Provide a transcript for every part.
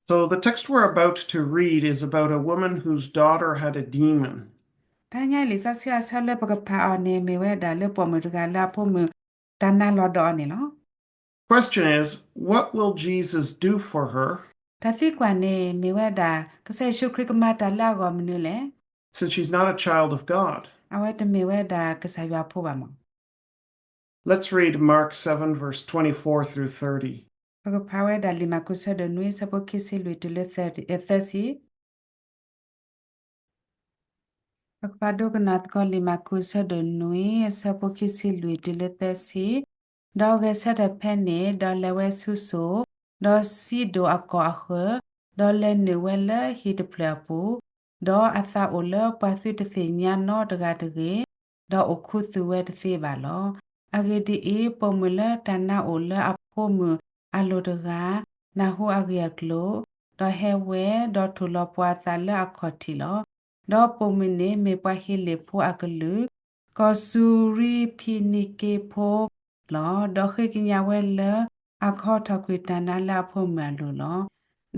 So the text we're about to read is about a woman whose daughter had a demon. တဟါညါအံၤ လံာ်စီဆှံအဆၢလၢပကဖးအီၤန့ၣ် မ့ၢ်ဝဲဒၣ်လၢပိာ်မုၣ်တဂၤလၢအဖိမုၣ်တၢ်နါလီၤဒီးအီၤန့ၣ်လီၤ. Question is, what will Jesus do for her တၢ်သံကွၢ်န့ၣ် မ့ၢ်ဝဲဒၣ် ကစၢ်ယ့ၣ်ၡူးခရံာ်ကမၤတၢ်လၢအဂီၢ်မနုၤလဲၣ်. since she's not a child of God? အဝဲတမ့ၢ်ဝဲဒၣ်ကစၢ်ယွၤဖိဘၣ်မး. Let's read Mark seven, verse twenty-four through thirty. ပကဖးဝဲဒၣ်လံာ်မၢ်ကူးဆၢဒိၣ်နွံ အဆၢဖိခံဆံလွံၢ်တုၤလၢသၢဆံ. ပကဖးဒိကနၣ်သကိးလံာ်မၢ်ကူးဆၢဒိၣ်နွံ အဆၢဖိခံဆံလွံၢ်တုၤလၢသၢဆံ. ဒီးဂဲၤဆၢထၢၣ်ဖဲန့ၣ် ဒီးလဲၤဝဲဆူစိၤ, ဒီးစံးဒိၣ်အကီၢ်အဃၢၤ, ဒီးလဲၤနုာ်ဝဲလၢဟံၣ်တဖျၢၣ်အပူၤ, ဒီးအသးအိၣ်လၢပှၤသုတသ့ၣ်ညါနီတဂၤတဂ့ၤ, ဒီးအိၣ်ခူသူၣ်ဝဲတသ့ဘၣ်လီၤ. အဂ့ၢ်ဒ်အံၤ, ပိာ်မုၣ်လၢတၢ်နါအိၣ်လၢအဖိမုၣ်အလိၤတဂၤ နၢ်ဟူအဂ့ၢ်အကျိၤ, ဒီးဟဲဝဲ, ဒီးထိၣ်လီၤပှၤအသးလၢအခီၣ်ထံးလီၤ. ဒီးပိာ်မုၣ်န့ၣ်မ့ၢ်ပှၤဟ့လ့ၣ်ဖိအကလုာ်, ကီၢ်စူရံဖံနံက့ဖိလီၤ. ဒီးဃ့ကညးဝဲလၢအခီၣ်ထီၣ်ကွံာ်တၢ်နါလၢအဖိမုၣ်အလိၤလီ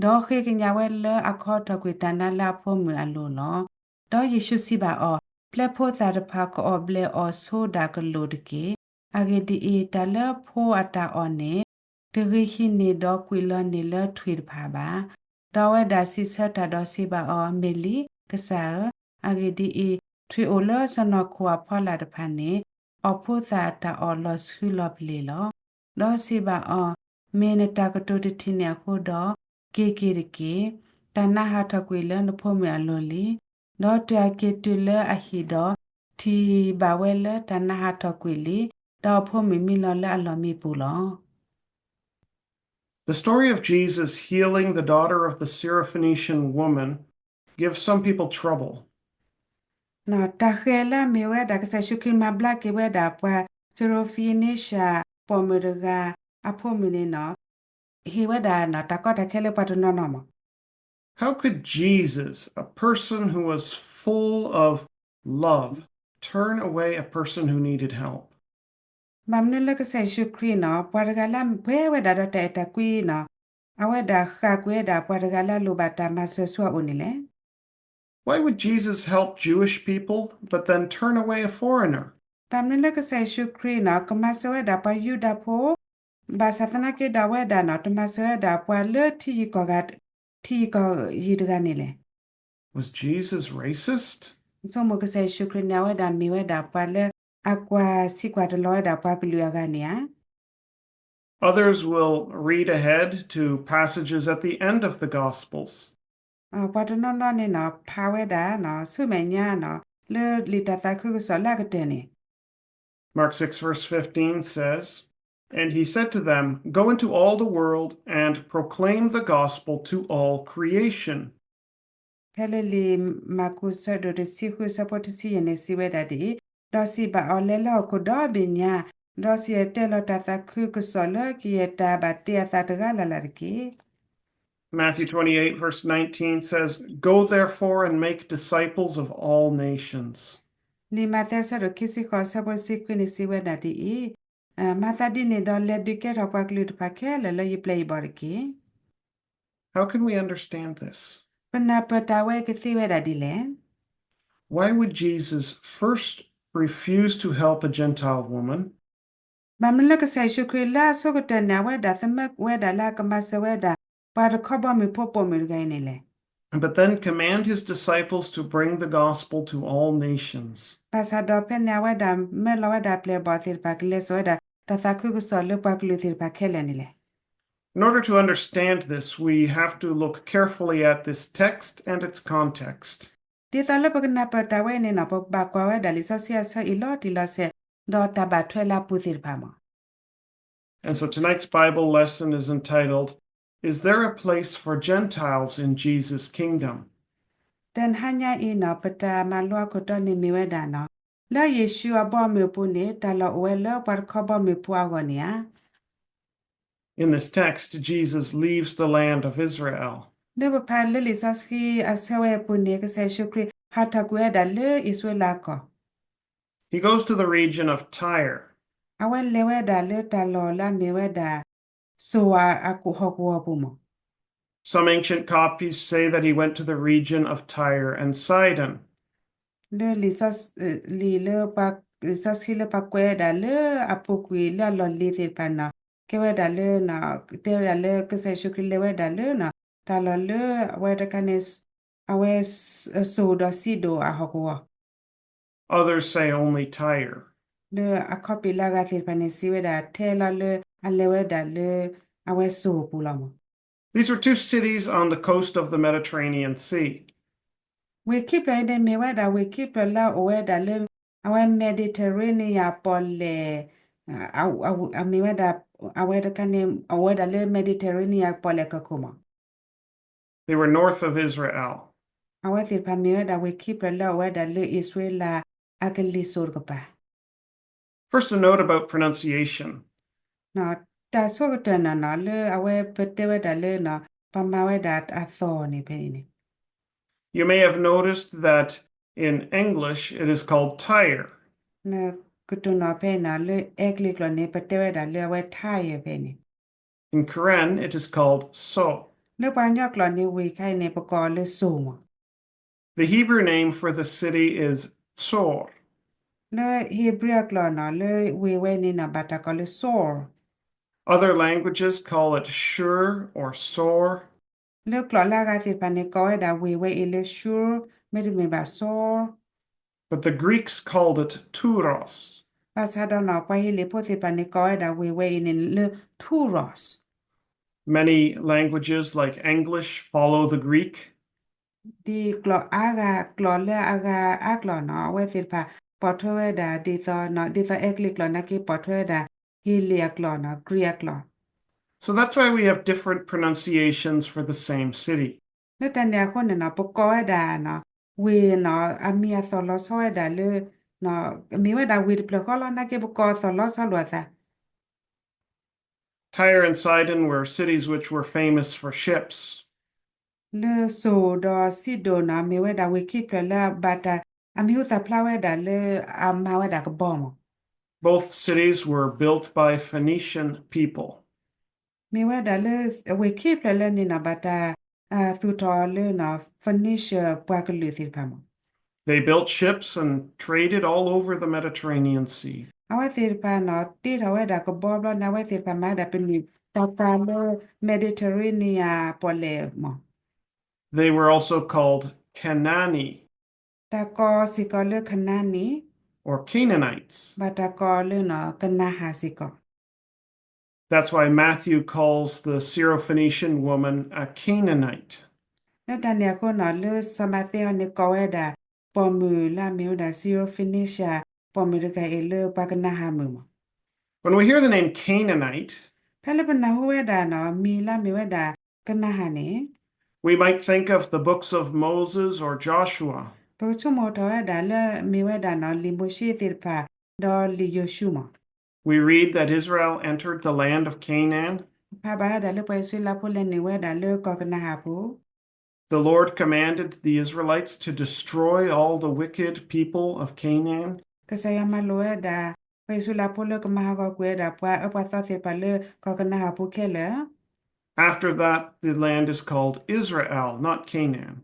ၤ. ဒီးဃ့ကညးဝဲလၢအခီၣ်ထီၣ်ကွံာ်တၢ်နါလၢအဖိမုၣ်အလိၤလီၤ. ဒီးယ့ၣ်ၡူးစံးဘၣ်အီၤ, ပျဲဖိသၣ်တဖၣ်ကအီၣ်ဘျဲၣ်အီၣ်ဆိဒၣ်ကလိာ်တက့ၢ်. အဂ့ၢ်ဒ်အံၤ, တၢ်လၢဖိအတၢ်အီၣ်န့ၣ် တဂ့ၤဟံးန့ၢ်ဒီးကွံာ်လီၤန့ၢ်လၢထွံၣ်တဖၣ်ဘၣ်. ဒီးအဝဲဒၣ်စံးဆၢတၢ်ဒီးစံးဘၣ်အီၤ, မ့ၢ်လံ, ကစၢ်ဧၢ, အဂ့ၢ်ဒ်အံၤ, ထွံၣ်အိၣ်လၢစီၢ်နီၤခိၣ်အဖီလာ်တဖၣ်န့ၣ် အီၣ်ဖိသၣ်အတၢ်အီၣ်လီၤဆှုလီၤပလ့ၤလီၤ. ဒီးစံးဘၣ်အီၤ, မ့ၢ်နတၢ်ကတိၤတထံၣ်န့ၣ်အဃိဒီး, က့ၤက့ၤတက့ၢ်. တၢ်နါဟးထီၣ်ကွံာ်လၢနဖိမုၣ်အလိၤလံ. ဒီးတုၤအက့ၤတုၤလၢအဟံၣ်ဒီး, ထံၣ်ဘၣ်ဝဲလၢတၢ်နါဟးထီၣ်ကွံာ်လံ, ဒီးအဖိမုၣ်မံလီၤလၢအလီၢ်မံပူၤလီၤ. The story of Jesus healing the daughter of the Syrophoenician woman gives some people trouble. တၢ်ဃဲၤလၢအမ့ၢ်ဝဲဒၣ် ကစၢ်ယ့ၣ်ၡူးခရံာ်မၤဘျါက့ၤဝဲဒၣ်ပှၤ Syrophoenicia ပိာ်မုၣ်တဂၤအဖိမုၣ်န့ၣ် ဟ့ၣ်ဝဲဒၣ်တၢ်ကီတၢ်ခဲလၢပှၤတနီၤနီၤမး. How could Jesus, a person who was full of love, turn away a person who needed help? ဘၣ်မနုၤလၢကစၢ်ယ့ၣ်ၡူးခရံာ်န့ၣ် ပှၤတဂၤလၢအပှဲၤဝဲဒၣ်ဒီးတၢ်အဲၣ်တၢ်ကွံန့ၣ် အဝဲဒၣ်ဃၣ်ကွံာ်ဝဲဒၣ်ပှၤတဂၤလၢအလိၣ်ဘၣ်တၢ်မၤစၢၤဆူအအိၣ်န့ၣ်လဲၣ်. Why would Jesus help Jewish people but then turn away a foreigner? ဘၣ်မနုၤလၢကစၢ်ယ့ၣ်ၡူးခရံာ်န့ၣ် ကမၤစၢၤဝဲဒၣ်ပှၤယူဒၤဖိ ဘၣ်ဆၣ်သနာ်က့ဒီးအဝဲဒၣ်န့ၣ် တမၤစၢၤဝဲဒၣ်ပှၤလၢထံယံၤကီၢ်ဂၤ, ထံယံၤကီၢ်ယံၤတဂၤန့ၣ်လဲၣ်. Was Jesus racist? ဆိကမိၣ်ကစၢ်ယ့ၣ်ၡူးခရံာ်န့ၣ် အဝဲဒၣ်မ့ၢ်ဝဲဒၣ်ပှၤလၢအကွၢ်ဆံးကွၢ်တလီၤဝဲဒၣ်ပှၤကလုာ်အဂၤန့ၣ်ဧါ. Others will read ahead to passages at the end of the Gospels. ပှၤတနီၤနီၤန့ၣ်န့ၣ် ဖးဝဲဒၣ်န့ၣ် ဆူမဲာ်ညါန့ၣ် လၢလံာ်တၢ်သးခုကစီၣ်လၢအကတၢၢ်န့ၣ် Mark six verse fifteen says, And he said to them, Go into all the world and proclaim the gospel to all creation. ဖဲလၢလံာ်မၢ်ကူးဆၢဒိၣ်တဆံဃု အဆၢဖိတဆံယဲၢ်န့ၣ် စံးဝဲဒၣ်ဒ်အံၤ, ဒီးစံးဘၣ်အီၤ, လဲၤလၢဟီၣ်ခိၣ်ဒီဘ့ၣ်ညါ, ဒီးစံၣ်တဲၤတဲလီၤတၢ်သးခုကစီၣ်လၢကယဲၢ်တၢ်ဘၣ်တ့အသးတဂၤလၢ်လၢ်တက့ၢ်. Matthew twenty-eight verse nineteen says, Go therefore and make disciples of all nations. လံာ်မးသဲအဆၢဒိၣ်ခံဆံဃိး အဆၢဖိတဆံခွံန့ၣ် စံးဝဲဒၣ်ဒ်အံၤ, မၤသးဒ်န့ၣ်ဒီး လဲၤဒုးကဲထီၣ်ပှၤကလုာ်တဖၣ်ခဲလၢာ်လၢယပျဲၢ်ယဘီၣ်တက့ၢ်. How can we understand this? ပနၢ်ပၢၢ်တၢ်ဝဲကသ့ဝဲဒၣ်ဒ်လဲၣ်. Why would Jesus first refuse to help a Gentile woman? ဘၣ်မနုၤလၢကစၢ်ယ့ၣ်ၡူးခရံာ်လၢအဆိကတၢၢ်န့ၣ် အဝဲဒၣ်သမၢဝဲဒၣ်လၢအကမၤစၢၤဝဲဒၣ် ပှၤတခီဘီမုၢ်ဖိပိာ်မုၣ်တဂၤအံၤန့ၣ်လဲၣ်. But then command his disciples to bring the gospel to all nations. ဘၣ်ဆၣ်ဒီးဖဲန့ၣ် အဝဲဒၣ်မၢလီၤဝဲဒၣ်ပျဲၢ်ဘီၣ်သ့ၣ်တဖၣ် ကလဲၤစိာ်ဝဲဒၣ် တၢ်သးခုကစီၣ်လၢပှၤကလုာ်သ့ၣ်တဖၣ်ခဲလၢာ်န့ၣ်လဲၣ်. In order to understand this, we have to look carefully at this text and its context. ဒ်သိးလၢပကနၢ်ပၢၢ်တၢ်ဝဲန့ၣ်န့ၣ် ပကဘၣ်ကွၢ်ဝဲဒၣ်လံာ်စီဆှံအဆၢအံၤလီၤတံၢ်လီၤဆဲး ဒီးတၢ်ဘၣ်ထွဲလၢအပူၤသ့ၣ်တဖၣ်မး. And so tonight's Bible lesson is entitled, Is There a Place for Gentiles in Jesus' Kingdom? တဟါညါအံၤန့ၣ် ပတၢ်မၤလိအခိၣ်တီန့ၣ်မ့ၢ်ဝဲဒၣ်န့ၣ်, လၢယ့ၣ်ၡူးအဘီအမုၢ်အပူၤန့ၣ် တၢ်လီၢ်အိၣ်ဝဲလၢပှၤတခီဘီမုၢ်ဖိအဂီၢ်န့ၣ်ဧါ. In this text, Jesus leaves the land of Israel. လၢပဖးလၢလံာ်စီဆှံအဆၢဝဲအပူၤန့ၣ် ကစၢ်ယ့ၣ်ၡူးခရံာ်ဟးထီၣ်ကွံာ်ဝဲဒၣ်လၢအံၣ်စရ့လးအကီၢ်, He goes to the region of Tyre. အဝဲလဲၤဝဲဒၣ်လၢတၢ်လီၢ်လၢအမ့ၢ်ဝဲဒၣ် စိၤအဟီၣ်ကဝီၤပူၤမး. Some ancient copies say that he went to the region of Tyre and Sidon. လၢလံာ်စီဆှံ, လံာ်လၢပှၤ, လံာ်စီဆှံလၢပှၤကွဲးဝဲဒၣ်လၢအပူၤကွံာ်လၢအလီၢ်လံၤသ့ၣ်တဖၣ်န့ၣ်, ကဲဝဲဒၣ်လၢ, တဲဝဲဒၣ်လၢကစၢ်ယ့ၣ်ၡူးခရံာ်လဲၤဝဲဒၣ်လၢ, တၢ်လီၢ်လၢအဝဲတခါန့ၣ်, အဝဲစိၤဒီးစံဒိၣ်အဟီၣ်ကဝီၤ Others say only Tyre. လၢအခီပညီလၢအဂၤသ့ၣ်တဖၣ်န့ၣ် စံးဝဲဒၣ်ထဲလီၤလၢအလဲၤဝဲဒၣ်လၢအဝဲစိၤအပူၤလီၤမး. These were two cities on the coast of the Mediterranean Sea. ဝ့ၢ်ခံဖျၢၣ်အံၤန့ၣ် မ့ၢ်ဝဲဒၣ်ဝ့ၢ်ခံဖျၢၣ်လၢအအိၣ်ဝဲဒၣ်လၢ အဝဲ Mediterranean ပီၣ်လဲၣ်, အမ့ၢ်ဝဲဒၣ်, အဝဲတခါန့ၣ် အိၣ်ဝဲဒၣ်လၢ Mediterranean ပီၣ်လဲၣ်ကီၢ်ခိၣ်မး. They were north of Israel. အဝဲသ့ၣ်တဖၣ်မ့ၢ်ဝဲဒၣ်ဝ့ၢ်ခံဖျၢၣ်လၢအအိၣ်ဝဲဒၣ်လၢအံၣ်စရ့လးအကလံၤစိးတကပၤ First, a note about pronunciation. တၢ်ဆိကတၢၢ်န့ၣ်နီၤ လၢအဝဲပတဲဝဲဒၣ်လၢ, ပမၤဝဲဒၣ်အသီၣ်န့ၣ်ဖဲအံၤန့ၣ် You may have noticed that in English it is called Tyre. နကတိၤနီၤဖဲအံၤနီၤ လၢအဲကလံးကျိာ်န့ၣ် ပတဲဝဲဒၣ်လၢအဝဲ Tyre ဖဲအံၤန့ၣ် In Karen it is called Seoul. လၢပှၤကညီကျိာ်န့ၣ် ဝ့ၢ်ခါအံၤန့ၣ် ပကိးအီၤလၢစိၤမး The Hebrew name for the city is Tsor. လၢဧ့ၤဘြံၤအကျိာ်နီၤ လၢဝ့ၢ်ဝဲန့ၣ်နီၤ ဘၣ်တၢ်ကိးလၢစိၤ Other languages call it Shur or Sor. လၢကျိာ်လၢအဂၤသ့ၣ်တဖၣ်န့ၣ် ကိးဝဲဒၣ်ဝ့ၢ်ဝဲအံၤလၢ Shur မ့တမ့ၢ်ဘၣ်စိၤ But the Greeks called it Turos. ဘၣ်ဆၣ်ဒီးနီၤ ပှၤဟ့လ့ၣ်ဖိသ့ၣ်တဖၣ်န့ၣ် ကိးဝဲဒၣ်ဝ့ၢ်ဝဲအံၤန့ၣ်လၢ Turos. Many languages like English follow the Greek. ဒ်ကျိာ်အါဂၤ ကျိာ်လၢအဂၤအါကျိာ်နီၤ အဝဲသ့ၣ်တဖၣ် ပိာ်ထွဲဝဲဒၣ်ဒ်သိး, ဒ်သိးအဲကလံးကျိာ်နာ်က့ ပိာ်ထွဲဝဲဒၣ် ဟ့လ့ၣ်အကျိာ်နီၤ Greek အကျိာ် So that's why we have different pronunciations for the same city. လၢတၢ်န့ၣ်အဃိန့ၣ်နီၤ ပကိးဝဲဒၣ်နီၤ ဝ့ၢ်နီၤ အမံၤအသီၣ်လီၤဆီဝဲဒၣ်လၢ, မ့ၢ်ဝဲဒၣ်ဝ့ၢ်တဖျၢၣ်ဃီလီၤ နာ်က့ ပကိးအသီၣ်လီၤဆီလိာ်အသး Tyre and Sidon were cities which were famous for ships. လၢစိၤဒီးစံဒိၣ်နီၤ မ့ၢ်ဝဲဒၣ်ဝ့ၢ်ခံဖျၢၣ်လၢဘၣ်တၢ်, အမံၤဟူသၣ်ဖျါဝဲဒၣ်လၢအမၤဝဲဒၣ်ကဘီမး Both cities were built by Phoenician people. မ့ၢ်ဝဲဒၣ်လၢ, ဝ့ၢ်ခံဖျၢၣ်လၢန့ၣ်နီၤ ဘၣ်တၢ်သူၣ်ထီၣ်လၢနီၤ Phoenician ပှၤကလုာ်သ့ၣ်တဖၣ်မး They built ships and traded all over the Mediterranean Sea. အဝဲသ့ၣ်တဖၣ်နီၤ တ့ထီၣ်ဝဲဒၣ်ကဘီဘျီန့ၣ် အဝဲသ့ၣ်တဖၣ်မၤဝဲဒၣ်ပနံာ်တၢ်ကၤလၢ Mediterranean ပီၣ်လဲၣ်မး They were also called Kanani. တၢ်ကိးစ့ၢ်ကီးလၢ Kanani, or Canaanites. ဘၣ်တၢ်ကိးလၢနီၤ ကနၤဧၣ်စ့ၢ်ကီး That's why Matthew calls the Syrophoenician woman a Canaanite. လၢတၢ်န့ၣ်အဃိနီၤ လၢစီၤမးသဲအံၤန့ၣ် ကိးဝဲဒၣ်ပိာ်မုၣ်လၢအမ့ၢ်ဝဲဒၣ် Syrophoenician ပိာ်မုၣ်တဂၤအံၤလၢပှၤကနၤဧၣ်မုၣ်မး When we hear the name Canaanite, ဖဲလၢပနၢ်ဟူဝဲဒၣ်နီၤ မံၤလၢအမ့ၢ်ဝဲဒၣ်ကနၤဧၣ်န့ၣ် we might think of the books of Moses or Joshua. ပကဆိကမိၣ်ထီၣ်ဝဲဒၣ်လၢအမ့ၢ်ဝဲဒၣ်နီၤ လံာ်မိၤၡ့သ့ၣ်တဖၣ် ဒီးလံာ်ယိၤၡူမး We read that Israel entered the land of Canaan. ပဖးဘၣ်ဝဲဒၣ်လၢပှၤအံၣ်စရ့လးဖိလဲၤနုာ်ဝဲဒၣ်လၢကီၢ်ကနၤဧၣ်အပူၤ The Lord commanded the Israelites to destroy all the wicked people of Canaan. ကစၢ်ယွၤမၤလိာ်ဝဲဒၣ် ပှၤအံၣ်စရ့လးဖိလၢကမၤဟးဂီၤကွံာ်ဝဲဒၣ်ပှၤအၢပှၤသီသ့ၣ်တဖၣ်လၢကီၢ်ကနၤဧၣ်အပူၤခဲလၢာ် After that, the land is called Israel, not Canaan.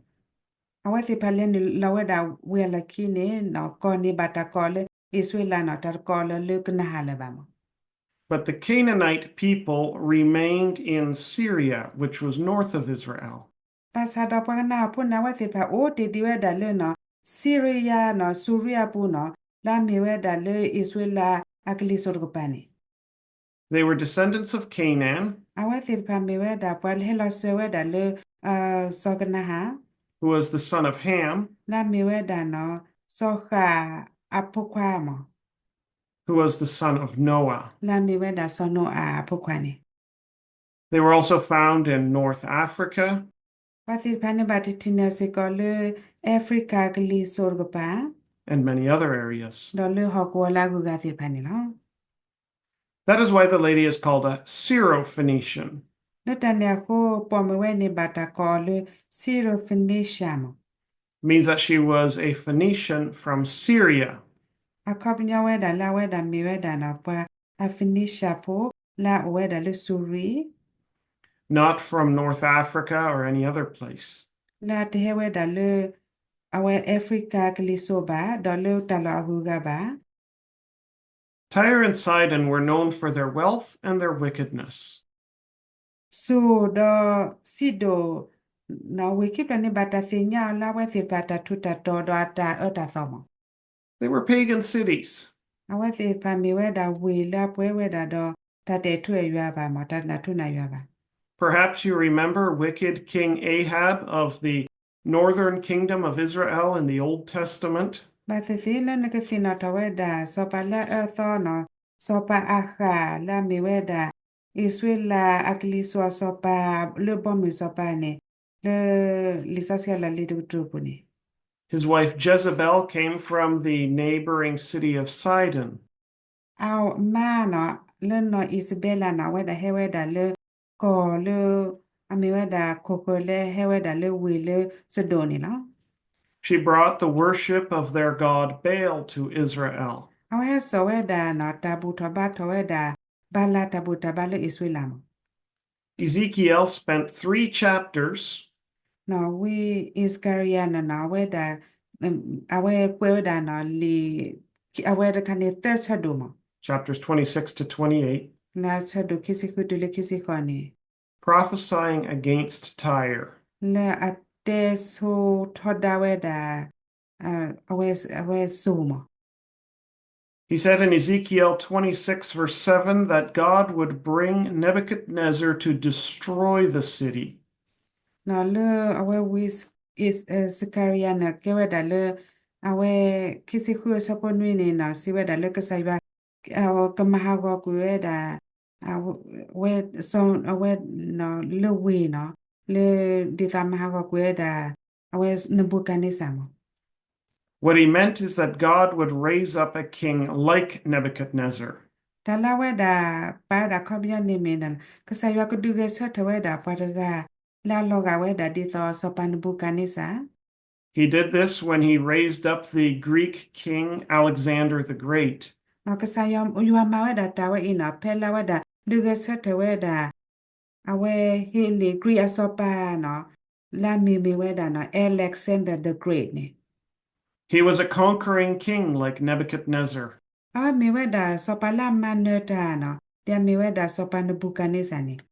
အဝဲသ့ၣ်တဖၣ်လဲၤနုာ်လီၤဝဲဒၣ်ဝ့ၢ်အလီၢ်ခံန့ၣ် ကီၢ်န့ၣ်ဘၣ်တၢ်ကိးလၢအံၣ်စရ့လးနီၤ တၢ်တကိးလၢလၢကနၤဧၣ်လၢၤဘၣ်မး But the Canaanite people remained in Syria, which was north of Israel. ဘၣ်ဆၣ်ဒီးပှၤကနၤဧၣ်ဖိန့ၣ် အဝဲသ့ၣ်တဖၣ်အိၣ်တ့ၢ်ဒံးဝဲဒၣ်လၢနီၤ စံရံယါနီၤ စူရံယါအပူၤနီၤ လၢအမ့ၢ်ဝဲဒၣ်လၢအံၣ်စရ့လးအကလံၤစိးတကပၤန့ၣ် They were descendants of Canaan, အဝဲသ့ၣ်တဖၣ်မ့ၢ်ဝဲဒၣ်ပှၤဟဲလီၤစၢၤဝဲဒၣ်လၢ စီၤကနၤဧၣ် who was the son of Ham, လၢအမ့ၢ်ဝဲဒၣ်နီၤ စီၤဃၣ်အဖိခွါမး who was the son of Noah. လၢအမ့ၢ်ဝဲဒၣ်စီၤနိအၤအဖိခွါန့ၣ် They were also found in North Africa ပှၤသ့ၣ်တဖၣ်န့ၣ်ဘၣ်တထံၣ်န့ၢ်စ့ၢ်ကီးလၢ Africa ကလံၤစိးတကပၤ and many other areas. ဒီးလၢဟီၣ်ကဝီၤလၢအဂုၤအဂၤသ့ၣ်တဖၣ်န့ၣ်လီၤ. That is why the lady is called a Syrophoenician. လၢတၢ်န့ၣ်အဃိ ပိာ်မုၣ်ဝဲန့ၣ်ဘၣ်တၢ်ကိးအီၤလၢ Syrophoenician မး Means that she was a Phoenician from Syria. အခီပညီဝဲဒၣ်လၢအဝဲဒၣ်မ့ၢ်ဝဲဒၣ်နီၤ ပှၤအ Phoenician ဖိ လၢအအိၣ်ဝဲဒၣ်လၢစူရံ not from North Africa or any other place. လၢအတဟဲဝဲဒၣ်လၢ အဝဲ Africa ကလံၤစိးဘၣ်, ဒီးလၢတၢ်လီၢ်အဂုၤအဂၤဘၣ်. Tyre and Sidon were known for their wealth and their wickedness. စိၤဒီးစံဒိၣ် ဝ့ၢ်ခံဖျၢၣ်န့ၣ် ဘၣ်တၢ်သ့ၣ်ညါအီၤလၢအဝဲသ့ၣ်တဖၣ်တၢ်ထူးတၢ်တီၤဒီးအတၢ်အၢတၢ်သီမး. They were pagan cities. အဝဲသ့ၣ်တဖၣ်မ့ၢ်ဝဲဒၣ်ဝ့ၢ်လၢအပှဲၤဝဲဒၣ်ဒီး တၢ်တအဲၣ်ထူအဲၣ်ယွၤဘၣ်မး, တၢ်တနာ်ထူနာ်ယွၤဘၣ်. Perhaps you remember wicked King Ahab of the northern kingdom of Israel in the Old Testament. ဘၣ်သ့ၣ်သ့ၣ်လၢနကသ့ၣ်နီၣ်ထီၣ်ဝဲဒၣ် စီၤပၤလၢအအၢအသီနီၤ, စီၤပၤအၤဃၣ်လၢအမ့ၢ်ဝဲဒၣ် အံၣ်စရ့လးအကလံၤစိးအစီၤပၤ လၢဘီမုၢ်စီၤပၤန့ၣ် လၢလံာ်စီဆှံအလီၢ်လံၤတကတြူၢ်အပူၤန့ၣ် His wife Jezebel came from the neighboring city of Sidon. အမါနီၤ လၢနီၢ်အံၣ်စဘဲလးနီၤ အဝဲဒၣ်ဟဲဝဲဒၣ်လၢ ကီၢ်လၢ အမ့ၢ်ဝဲဒၣ်ခိၣ်ဃၢၤလၢဟဲဝဲဒၣ်လၢဝ့ၢ်လၢစဒိၣ်န့ၣ်လီၤ. She brought the worship of their god Baal to Israel. အဝဲဟဲစိာ်ဝဲဒၣ်နီၤ တၢ်ဘူၣ်ထီၣ်ဘါထီၣ်ဝဲဒၣ် ဘၤလးတၢ်ဘူၣ်တၢ်ဘါလၢအံၣ်စရ့လးမး. Ezekiel spent three chapters နီၤ ဝံ Ezekiel နီၤ အဝဲဒၣ် အဝဲကွဲးဝဲဒၣ်နီၤ လံာ် အဝဲတခါန့ၣ် သၢဆၢဒိၣ်မး chapters twenty-six to twenty-eight လၢဆၢဒိၣ်ခံဆံဃုတုၤလၢခံဆံဃိးန့ၣ် prophesying against Tyre. လၢအတဲဆိထီဒါဝဲဒၣ် အဝဲ အဝဲစိၤမး. He said in Ezekiel twenty-six, verse seven, that God would bring Nebuchadnezzar to destroy the city. နီၤ လၢအဝဲဝံ Ezekiel န့ၣ် ကဲဝဲဒၣ်လၢ အဝဲ ခံဆံဃုအဆၢဖိနွံန့ၣ်နီၤ စံးဝဲဒၣ်လၢကစၢ်ယွၤ ကမၤဟးဂီၤကွံာ်ဝဲဒၣ် အဝဲ အဝဲ လၢဝ့ၢ်နီၤ လၢဒ်သိးမၤဟးဂီၤကွံာ်ဝဲဒၣ် အဝဲနဘူၤခၣ်န့စၢ်မး. What he meant is that God would raise up a king like Nebuchadnezzar. တၢ်လၢအဝဲဒၣ်ပာ်ဝဲဒၣ်ခီပညီန့ၣ်မ့ၢ် ကစၢ်ယွၤကဒုးဂဲၤဆၢထၢၣ်ဝဲဒၣ်ပှၤတဂၤ လၢအလီၤဂာ်ဝဲဒၣ်ဒ်သိးစီၤပၤနဘူၤခၣ်န့စၢ် He did this when he raised up the Greek king Alexander the Great. ကစၢ်ယွၤမၤဝဲဒၣ်တၢ်ဝဲအံၤနီၤ ဖဲလၢအဝဲဒၣ်ဒုးဂဲၤဆၢထၢၣ်ဝဲဒၣ် အဝဲဟ့လ့ၣ် Greek အစီၤပၤနီၤ လၢအမံၤမ့ၢ်ဝဲဒၣ်နီၤ Alexander the Great န့ၣ် He was a conquering king like Nebuchadnezzar. အဝဲမ့ၢ်ဝဲဒၣ်စီၤပၤလၢအမၤနၢၤတၢ်နီၤ ဒ်အမ့ၢ်ဝဲဒၣ်စီၤပၤနဘူၤခၣ်န့စၢ်န့ၣ်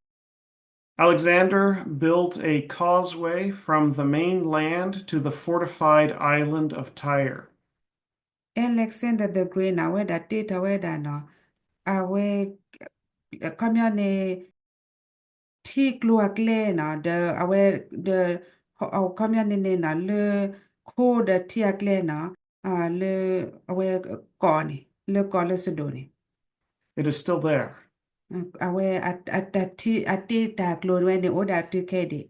Alexander built a causeway from the main land to the fortified island of Tyre. Alexander the Great န့ၣ် အဝဲဒၣ်တ့ထီၣ်ဝဲဒၣ်နီၤ အဝဲ ခီပညီန့ၣ် ထံကျိအကျဲနီၤ ဒီးအဝဲ ဒီး ခီပညီန့ၣ်န့ၣ်နီၤ လၢ ခိဒီးထံအကျဲနီၤ လၢ အဝဲ ကီၢ်န့ၣ် လၢကီၢ်လၢစဒိၣ်န့ၣ် It is still there. အဝဲ အတၢ်ထံ အတ့တၢ်ကျိၤဝဲန့ၣ် အိၣ်ဒၣ်တုၤခဲအံၤဒံး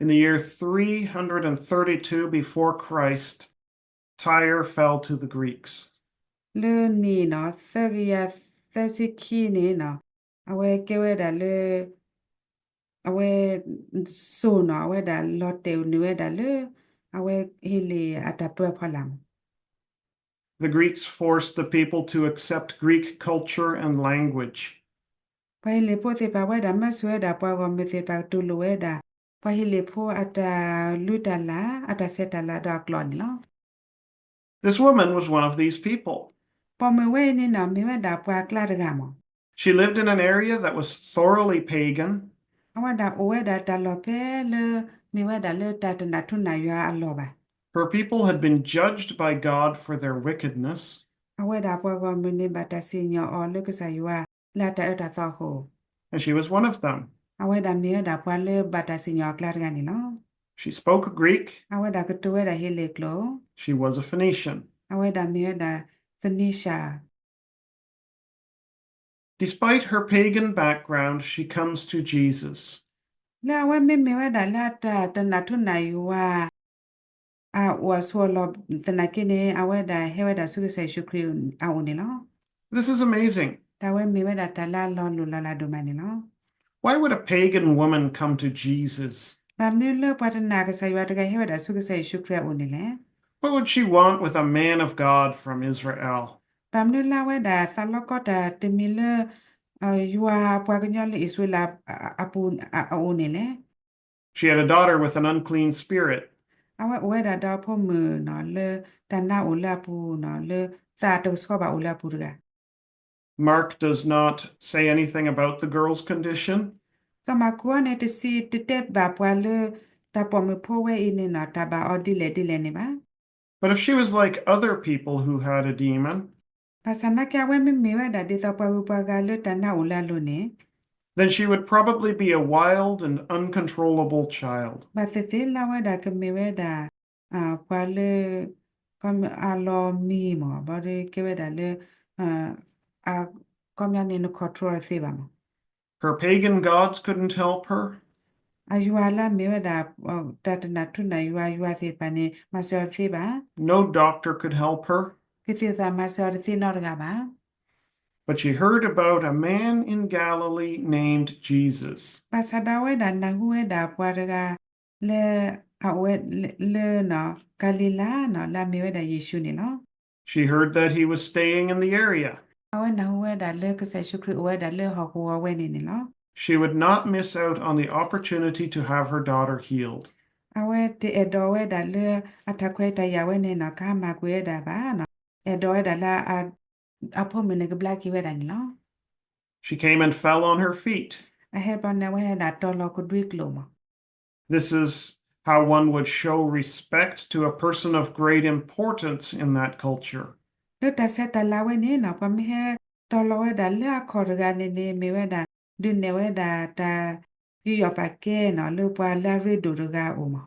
In the year three hundred thirty-two before Christ, Tyre fell to the Greeks. လၢနံၣ်နီၤ သၢကယၤသၢဆံခံန့ၣ်နီၤ အဝဲကဲဝဲဒၣ်လၢ အဝဲ စိၤနီၤ အဝဲဒၣ်လီၤတဲာ်နုာ်ဝဲဒၣ်လၢ အဝဲဟ့လ့ၣ်အတၢ်ပၢအဖီလာ်မး The Greeks forced the people to accept Greek culture and language. ပှၤဟ့လ့ၣ်ဖိသ့ၣ်တဖၣ်ဝဲဒၣ် မၢဆိၣ်ဝဲဒၣ်ပှၤဂီၢ်မုၢ်သ့ၣ်တဖၣ်ကတူၢ်လိာ်ဝဲဒၣ် ပှၤဟ့လ့ၣ်ဖိအတၢ်လုၢ်တၢ်လၢ် အတၢ်ဆဲးတၢ်လၤဒီးအကျိာ်န့ၣ်လီၤ. This woman was one of these people. ပိာ်မုၣ်ဝဲအံၤန့ၣ်နီၤ မ့ၢ်ဝဲဒၣ်ပှၤအကျါတဂၤမး She lived in an area that was thoroughly pagan. အဝဲဒၣ်အိၣ်ဝဲဒၣ်တၢ်လီၢ်ဖဲလၢ မ့ၢ်ဝဲဒၣ်လၢတၢ်တနာ်ထူနာ်ယွၤအလီၢ်ဘၣ် Her people had been judged by God for their wickedness. အဝဲဒၣ်ပှၤဂီၢ်မုၢ်န့ၣ် ဘၣ်တၢ်စံၣ်ညီၣ်အီၤလၢကစၢ်ယွၤ လၢအတၢ်အၢတၢ်သီအဃိ And she was one of them. အဝဲဒၣ်မ့ၢ်ဝဲဒၣ်ပှၤလၢဘၣ်တၢ်စံၣ်ညီၣ်အကျါတဂၤန့ၣ်လီၤ. She spoke Greek. အဝဲဒၣ်ကတိၤဝဲဒၣ်ဟ့လ့ၣ်ကျိာ် She was a Phoenician. အဝဲဒၣ်မ့ၢ်ဝဲဒၣ် Phoenicia. Despite her pagan background, she comes to Jesus. လၢအဝဲမ့မ့ၢ်ဝဲဒၣ်လၢအတၢ်တနာ်ထူနာ်ယွၤ အအိၣ်အဆိးအလီၢ်သနာ်က့န့ၣ် အဝဲဒၣ်ဟဲဝဲဒၣ်ဆူကစၢ်ယ့ၣ်ၡူးခရံာ်အအိၣ်န့ၣ်လီၤ. This is amazing. တၢ်ဝဲမ့ၢ်ဝဲဒၣ်တၢ်လၢအလီၤလိၢ်လီၤလးဒိၣ်မးန့ၣ်လီၤ. Why would a pagan woman come to Jesus? ဘၣ်မနုၤလၢပှၤတနာ်ကစၢ်ယွၤတဂၤ ဟဲဝဲဒၣ်ဆူကစၢ်ယ့ၣ်ၡူးခရံာ်အအိၣ်န့ၣ်လဲၣ်. What would she want with a man of God from Israel? ဘၣ်မနုၤလၢအဝဲဒၣ်သးလီကီတၢ်တမံၤလၢ ယွၤအပှၤကညီလၢအံၣ်စရ့လးအပူၤအအိၣ်န့ၣ်လဲၣ်. She had a daughter with an unclean spirit. အဝဲအိၣ်ဝဲဒၣ်ဒီးအဖိမုၣ်နီၤ လၢတၢ်နါအိၣ်လၢအပူၤနီၤ လၢသးတကဆှီဘၣ်အိၣ်လၢအပူၤတဂၤ Mark does not say anything about the girl's condition. စီၤမၢ်ကူးအံၤန့ၣ် တစံးတတဲဘၣ်ပှၤလၢ တၢ်ပိာ်မုၣ်ဖိဝဲအံၤန့ၣ်နီၤ တၢ်ဘၣ်အီၤဒ်လဲၣ်ဒ်လဲၣ်န့ၣ်ဘၣ်. But if she was like other people who had a demon, ဘၣ်ဆၣ်သနာ်က့ အဝဲမ့မ့ၢ်ဝဲဒၣ်ဒ်သိးပှၤဂုၤပှၤဂၤလၢတၢ်နါအိၣ်လၢအလိၤန့ၣ် then she would probably be a wild and uncontrollable child. ဘၣ်သ့ၣ်သ့ၣ်လၢအဝဲဒၣ်ကမ့ၢ်ဝဲဒၣ် ပှၤလၢ အလီၤမံမး ဘၣ်ဒီးကဲဝဲဒၣ်လၢ အခီပညီန့ၣ် န control တသ့ဘၣ်မး. Her pagan gods couldn't help her. အယွၤလၢအမ့ၢ်ဝဲဒၣ် တၢ်တနၢ်ထူၣ်နၢ်ယွၤ ယွၤသ့ၣ်တဖၣ်န့ၣ် မၤစၢၤအီၤတသ့ဘၣ်. No doctor could help her. ကသံၣ်သရၣ်မၤစၢၤအီၤတသ့နီတဂၤဘၣ်. But she heard about a man in Galilee named Jesus. ဘၣ်ဆၣ်ဒီးအဝဲဒၣ်နၢ်ဟူဝဲဒၣ်ပှၤတဂၤ လၢအအိၣ်ဝဲလၢ ကၤလံၤလါနီၤ လၢအမ့ၢ်ဝဲဒၣ်ယ့ၣ်ၡူးန့ၣ်လီၤ. She heard that he was staying in the area. အဝဲနၢ်ဟူဝဲဒၣ်လၢကစၢ်ယ့ၣ်ၡူးခရံာ်အိၣ်ဝဲဒၣ်လၢဟီၣ်ကဝီၤဝဲန့ၣ်န့ၣ်လီၤ. She would not miss out on the opportunity to have her daughter healed. အဝဲတအဲၣ်ဒိးဝဲဒၣ်လၢအတၢ်ခွဲးတၢ်ယာ်ဝဲန့ၣ်နီၤ ကဟါမၢ်ကွံာ်ဝဲဒၣ်ဘၣ်နီၤ အဲၣ်ဒိးဝဲဒၣ်လၢ အဖိမုၣ်န့ၣ်ကဘျါက့ၤဝဲဒၣ်န့ၣ်လီၤ. She came and fell on her feet. အဟဲဘျီန့ၣ် အဝဲဒၣ်တီၤလီၤကဒွံကျိာ်မး. This is how one would show respect to a person of great importance in that culture. လၢတၢ်ဆဲးတၢ်လၤဝဲန့ၣ်နီၤ ပှၤမ့ၢ်ဟဲတီၤလီၤဝဲဒၣ်လၢအခီၣ်တဂၤန့ၣ်န့ၣ် မ့ၢ်ဝဲဒၣ် ဒုးနဲၣ်ဝဲဒၣ်တၢ်ယူးယီၣ်ပာ်ကဲနီၤ လၢပှၤလၢအရ့ဒိၣ်တဂၤအအိၣ်မး.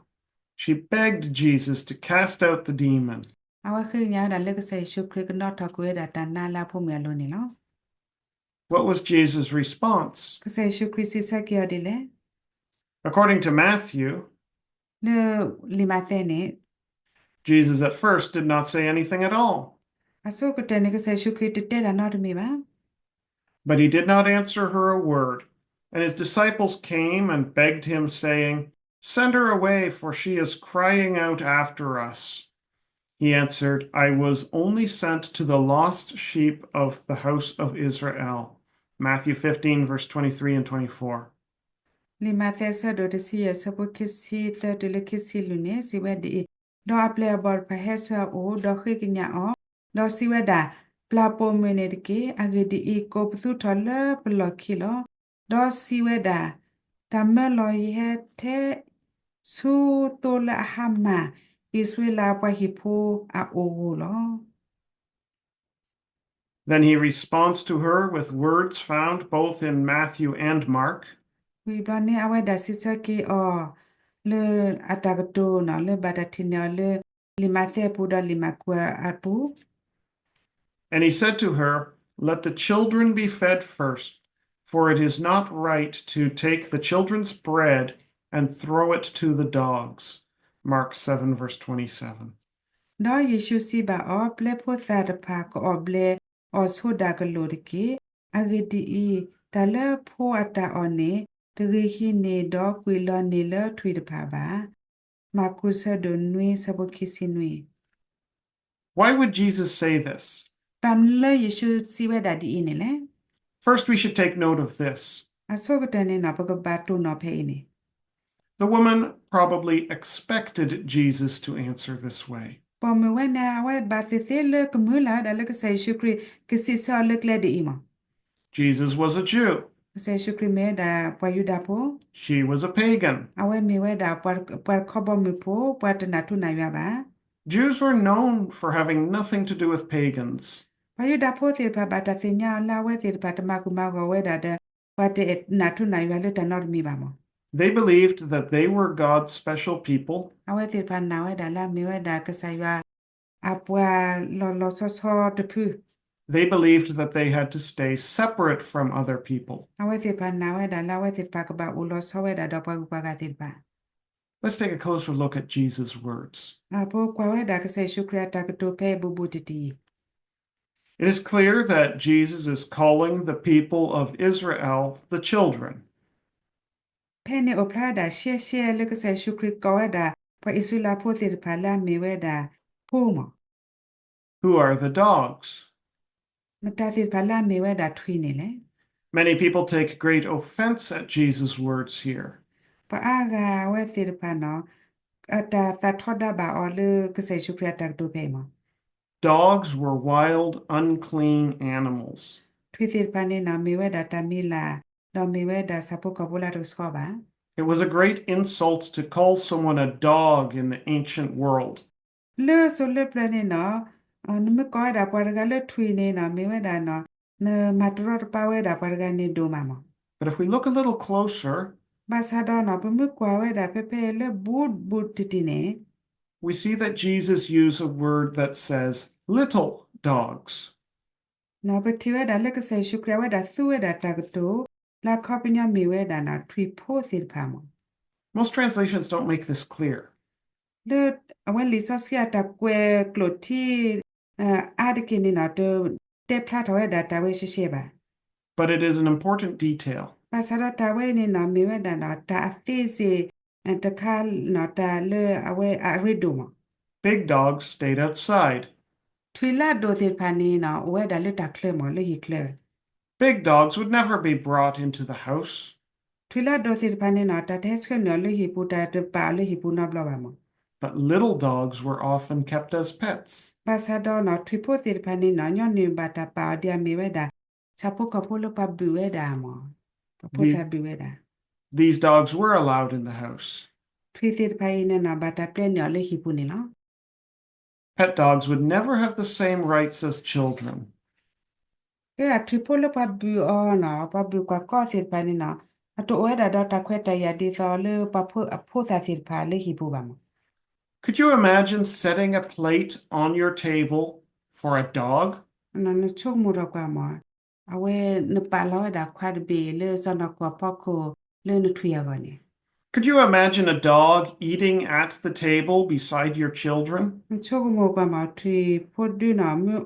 She begged Jesus to cast out the demon. အဝဲဃ့ကညးဝဲဒၣ်လၢကစၢ်ယ့ၣ်ၡူးခရံာ်ကနီၣ်ထီၣ်ကွံာ်ဝဲဒၣ်တၢ်နါလၢအဖိမုၣ်အလိၤန့ၣ်လီၤ. What was Jesus' response? ကစၢ်ယ့ၣ်ၡူးခရံာ်စံးဆၢက့ၤအီၤဒ်လဲၣ်. According to Matthew, လၢလံာ်မးသဲန့ၣ် Jesus at first did not say anything at all. အဆိကတၢၢ်န့ၣ် ကစၢ်ယ့ၣ်ၡူးခရံာ်တတဲတၢ်နီတမံၤဘၣ်. But he did not answer her a word. And his disciples came and begged him, saying, Send her away, for she is crying out after us. He answered, I was only sent to the lost sheep of the house of Israel. Matthew fifteen, verse twenty-three and twenty-four. လံာ်မးသဲအဆၢဒိၣ်တဆံယဲၢ် အဆၢဖိခံဆံသၢတုၤလၢခံဆံလွံၢ်န့ၣ် စံးဝဲဒ်အံၤ, ဒီးအပျဲၢ်အဘီၣ်တဖၣ်ဟဲဆူအအိၣ်, ဒီးဃ့ကညးအီၤ, ဒီးစံးဝဲဒၣ်, ပျၢ်ပိာ်မုၣ်န့ၣ်တက့ၢ်. အဂ့ၢ်ဒ်အံၤ, ကိးပသူထီၣ်လၢပလီၢ်ခံလီၤ. ဒီးစံးဝဲဒၣ်, တၢ်မၢလီၤယဟဲထဲဆူသိလၢအဟါမၢ် အံၣ်စရ့လးအပှၤဟံၣ်ဖိအအိၣ်ဧိၤလီၤ. Then he responds to her with words found both in Matthew and Mark. ဝံၤဘျီန့ၣ် အဝဲဒၣ်စံးဆၢက့ၤအီၤ လၢအတၢ်ကတိၤနီၤ လၢဘၣ်တၢ်ထံၣ်န့ၢ်အီၤလၢ လံာ်မးသဲအပူၤဒီးလံာ်မၢ်ကူးအပူၤ And he said to her, Let the children be fed first, for it is not right to take the children's bread and throw it to the dogs. Mark seven, verse twenty-seven. ဒီးယ့ၣ်ၡူးစံးဘၣ်အီၤ, ပျဲဖိသၣ်တဖၣ်ကအီၣ်ဘျဲးအီၣ်ဆိဒၣ်ကလိာ်တက့ၢ်. အဂ့ၢ်ဒ်အံၤ, တၢ်လၢဖိအတၢ်အီၣ်န့ၣ် တဂ့ၤဟံးန့ၢ်ဒီးကွံာ်လီၤန့ၢ်လၢထွံၣ်တဖၣ်ဘၣ်. မၢ်ကူးဆၢဒိၣ်နွံ ဆၢဖိခံဆံနွံ Why would Jesus say this? ဘၣ်မနုၤလၢယ့ၣ်ၡူးစံးဝဲဒၣ်ဒ်အံၤန့ၣ်လဲၣ်. First, we should take note of this. အဆိကတၢၢ်န့ၣ်နီၤ ပကဘၣ်တိၢ်နီၣ်ဖဲအံၤန့ၣ် The woman probably expected Jesus to answer this way. ပိာ်မုၣ်ဝဲန့ၣ် အဝဲဘၣ်သ့ၣ်သ့ၣ်လၢကမုာ်လၢ်ဝဲဒၣ်လၢကစၢ်ယ့ၣ်ၡူးခရံာ် ကစံးဆၢအီၤလၢကျဲဒ်အံၤမး Jesus was a Jew. ကစၢ်ယ့ၣ်ၡူးခရံာ်မ့ၢ်ဝဲဒၣ်ပှၤယူဒၤဖိ She was a pagan. အဝဲမ့ၢ်ဝဲဒၣ်ပှၤတခီဘီမုၢ်ဖိ ပှၤတနၢ်ထူၣ်နၢ်ယွၤဘၣ် Jews were known for having nothing to do with pagans. ပှၤယူဒၤဖိသ့ၣ်တဖၣ်ဘၣ်တၢ်သ့ၣ်ညါအီၤလၢအဝဲသ့ၣ်တဖၣ်တမၤဂုာ်မၤဂီၤဝဲဒၣ်ဒီး ပှၤတနၢ်ထူၣ်နၢ်ယွၤလၢတၢ်နီတမံၤဘၣ်မး They believed that they were God's special people. အဝဲသ့ၣ်တဖၣ်နာ်ဝဲဒၣ်လၢအမ့ၢ်ဝဲဒၣ်ကစၢ်ယွၤ အပှၤလီၤလီၤဆီဆီတဖု They believed that they had to stay separate from other people. အဝဲသ့ၣ်တဖၣ်နာ်ဝဲဒၣ်လၢအဝဲသ့ၣ်တဖၣ်ကဘၣ်အိၣ်လီၤဆီဝဲဒၣ်ဒီးပှၤဂုၤပှၤဂၤသ့ၣ်တဖၣ် Let's take a closer look at Jesus' words. အပူၤကွၢ်ဝဲဒၣ်ကစၢ်ယ့ၣ်ၡူးခရံာ်အတၢ်ကတိၤဖဲအံၤဘူးဘူးတံၢ်တံၢ်အံၤ It is clear that Jesus is calling the people of Israel the children. ဖဲန့ၣ်အိၣ်ဖျါဝဲဒၣ်ရှဲရှဲလၢကစၢ်ယ့ၣ်ၡူးခရံာ်ကိးဝဲဒၣ် ပှၤအံၣ်စရ့လးဖိသ့ၣ်တဖၣ်လၢအမ့ၢ်ဝဲဒၣ်ဖိမး Who are the dogs? မတၤသ့ၣ်တဖၣ်လၢအမ့ၢ်ဝဲဒၣ်ထွံၣ်န့ၣ်လဲၣ်. Many people take great offense at Jesus' words here. ပှၤအါဂၤအဝဲသ့ၣ်တဖၣ်န့ၣ် အတၢ်သးထီဒါဘၣ်အီၤလၢကစၢ်ယ့ၣ်ၡူးခရံာ်အတၢ်ကတိၤဖဲအံၤမး. Dogs were wild, unclean animals. ထွံၣ်သ့ၣ်တဖၣ်န့ၣ် မ့ၢ်ဝဲဒၣ်တၢ်မံၤလၢ်, ဒီးမ့ၢ်ဝဲဒၣ်ဆၣ်ဖိကီၢ်ဖိလၢတကဆှီဘၣ်. It was a great insult to call someone a dog in the ancient world. လၢစိၤလၢပျၢၤန့ၣ်န့ၣ်, နမ့ၢ်ကိးဝဲဒၣ်ပှၤတဂၤလၢထွံၣ်န့ၣ်န့ၣ် မ့ၢ်ဝဲဒၣ်န့ၣ် နမၤတရီတပါဝဲဒၣ်ပှၤတဂၤန့ၣ်ဒိၣ်မးမး. But if we look a little closer, ဘၣ်ဆၣ်ဒီးန့ၣ် ပမ့ၢ်ကွၢ်ဝဲဒၣ်ဖဲဖဲလၢဘူးဘူးတံၢ်တံၢ်န့ၣ် we see that Jesus used a word that says little dogs. န့ၣ် ပထံၣ်ဝဲဒၣ်လၢကစၢ်ယ့ၣ်ၡူးခရံာ်အဝဲဒၣ်သူဝဲဒၣ်တၢ်ကတိၤ လၢအခီပညီမ့ၢ်ဝဲဒၣ်န့ၣ် ထွံၣ်ဖိသ့ၣ်တဖၣ်မး. Most translations don't make this clear. လၢအဝဲလံာ်စီဆှံအတၢ်ကွဲးကျိာ်ထံ အါတက့ၢ်န့ၣ်န့ၣ် တတဲဖျါထီၣ်ဝဲဒၣ်တၢ်ဝဲရှဲရှဲဘၣ်. But it is an important detail. ဘၣ်ဆၣ်ဒီးတၢ်ဝဲအံၤန့ၣ်န့ၣ် မ့ၢ်ဝဲဒၣ်န့ၣ် တၢ်အသ့စ့ၢ်တခါန့ၣ် တၢ်လၢအဝဲအရ့ဒိၣ်မး. Big dogs stayed outside. ထွံၣ်လၢအဒိၣ်သ့ၣ်တဖၣ်န့ၣ်န့ၣ် အိၣ်ဝဲဒၣ်လၢတၢ်ချၢမး လၢဟံၣ်ချၢ. Big dogs would never be brought into the house. ထွံၣ်လၢအဒိၣ်သ့ၣ်တဖၣ်န့ၣ်န့ၣ် တၢ်တဟဲဆှၢနုာ်အီၤလၢဟံၣ်ပူၤ တၢ်တပာ်အီၤလၢဟံၣ်ပူၤနီတဘျီဘၣ်မး. But little dogs were often kept as pets. ဘၣ်ဆၣ်ဒီးန့ၣ် ထွံၣ်ဖိသ့ၣ်တဖၣ်န့ၣ်န့ၣ် ညီနုၢ်ဘၣ်တၢ်ပာ်အီၤဒ်အမ့ၢ်ဝဲဒၣ် ဆၣ်ဖိကီၢ်ဖိလၢပှၤဘုၣ်ဝဲဒၣ်မး, ပှၤဖိသၣ်ဘုၣ်ဝဲဒၣ်. These dogs were allowed in the house. ထွံၣ်သ့ၣ်တဖၣ်အံၤန့ၣ်န့ၣ် ဘၣ်တၢ်ပျဲနုာ်အီၤလၢဟံၣ်ပူၤန့ၣ်လီၤ. Pet dogs would never have the same rights as children. ကဲ ထွံၣ်ဖိလၢပှၤဘုၣ်အီၤန့ၣ် ပှၤဘုၣ်ကွၢ်ကီသ့ၣ်တဖၣ်န့ၣ်န့ၣ် အတအိၣ်ဝဲဒၣ်ဒီးတၢ်ခွဲးတၢ်ယာ်ဒ်သိးလၢပှၤဖိသၣ်သ့ၣ်တဖၣ်လၢဟံၣ်ပူၤဘၣ်မး. Could you imagine setting a plate on your table for a dog? နဆိကမိၣ်ထီၣ်ကွၢ်မး, အဝဲနပာ်လီၤဝဲဒၣ်ခွါတဘ့ၣ်လၢစီၢ်နီၤခိၣ်အဖီခိၣ်လၢနထွံၣ်အဂီၢ်န့ၣ်. Could you imagine a dog eating at the table beside your children? နဆိကမိၣ်ကွၢ်မး ထွံၣ်ဖိဒုန့ၣ် မ့ၢ်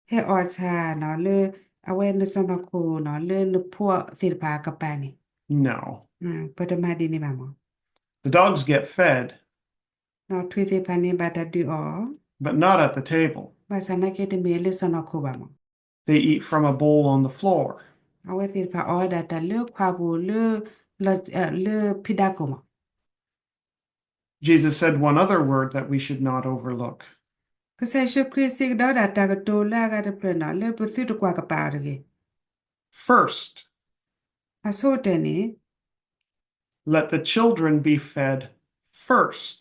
ဟဲအီၣ်ဆၣ်န့ၣ် လၢအဝဲနစီၢ်နီၤခိၣ်န့ၣ် လၢနဖိသ့ၣ်တဖၣ်အကပၤန့ၣ်, ပတမၤဒ်န့ၣ်ဘၣ်မး. The dogs get fed, ထွံၣ်သ့ၣ်တဖၣ်န့ၣ် ဘၣ်တၢ်ဒုးအီၤ, but not at the table. ဘၣ်ဆၣ်နာ်က့တမ့ၢ်လၢစီၢ်နီၤခိၣ်ဘၣ်မး. They eat from a bowl on the floor. အဝဲသ့ၣ်တဖၣ်အီၣ်ဝဲဒၣ်တၢ်လၢခွါပူၤ လၢဖံးဒါခိၣ်မး. Jesus said one other word that we should not overlook. ကစၢ်ယ့ၣ်ၡူးခရံာ်စံးကဒီးဝဲဒၣ်တၢ်ကတိၤလၢအဂၤတဖျၢၣ်န့ၣ် လၢပသုတကွၢ်ကပာ်အီၤတဂ့ၤ. First, အဆိကတၢၢ်န့ၣ် let the children be fed first.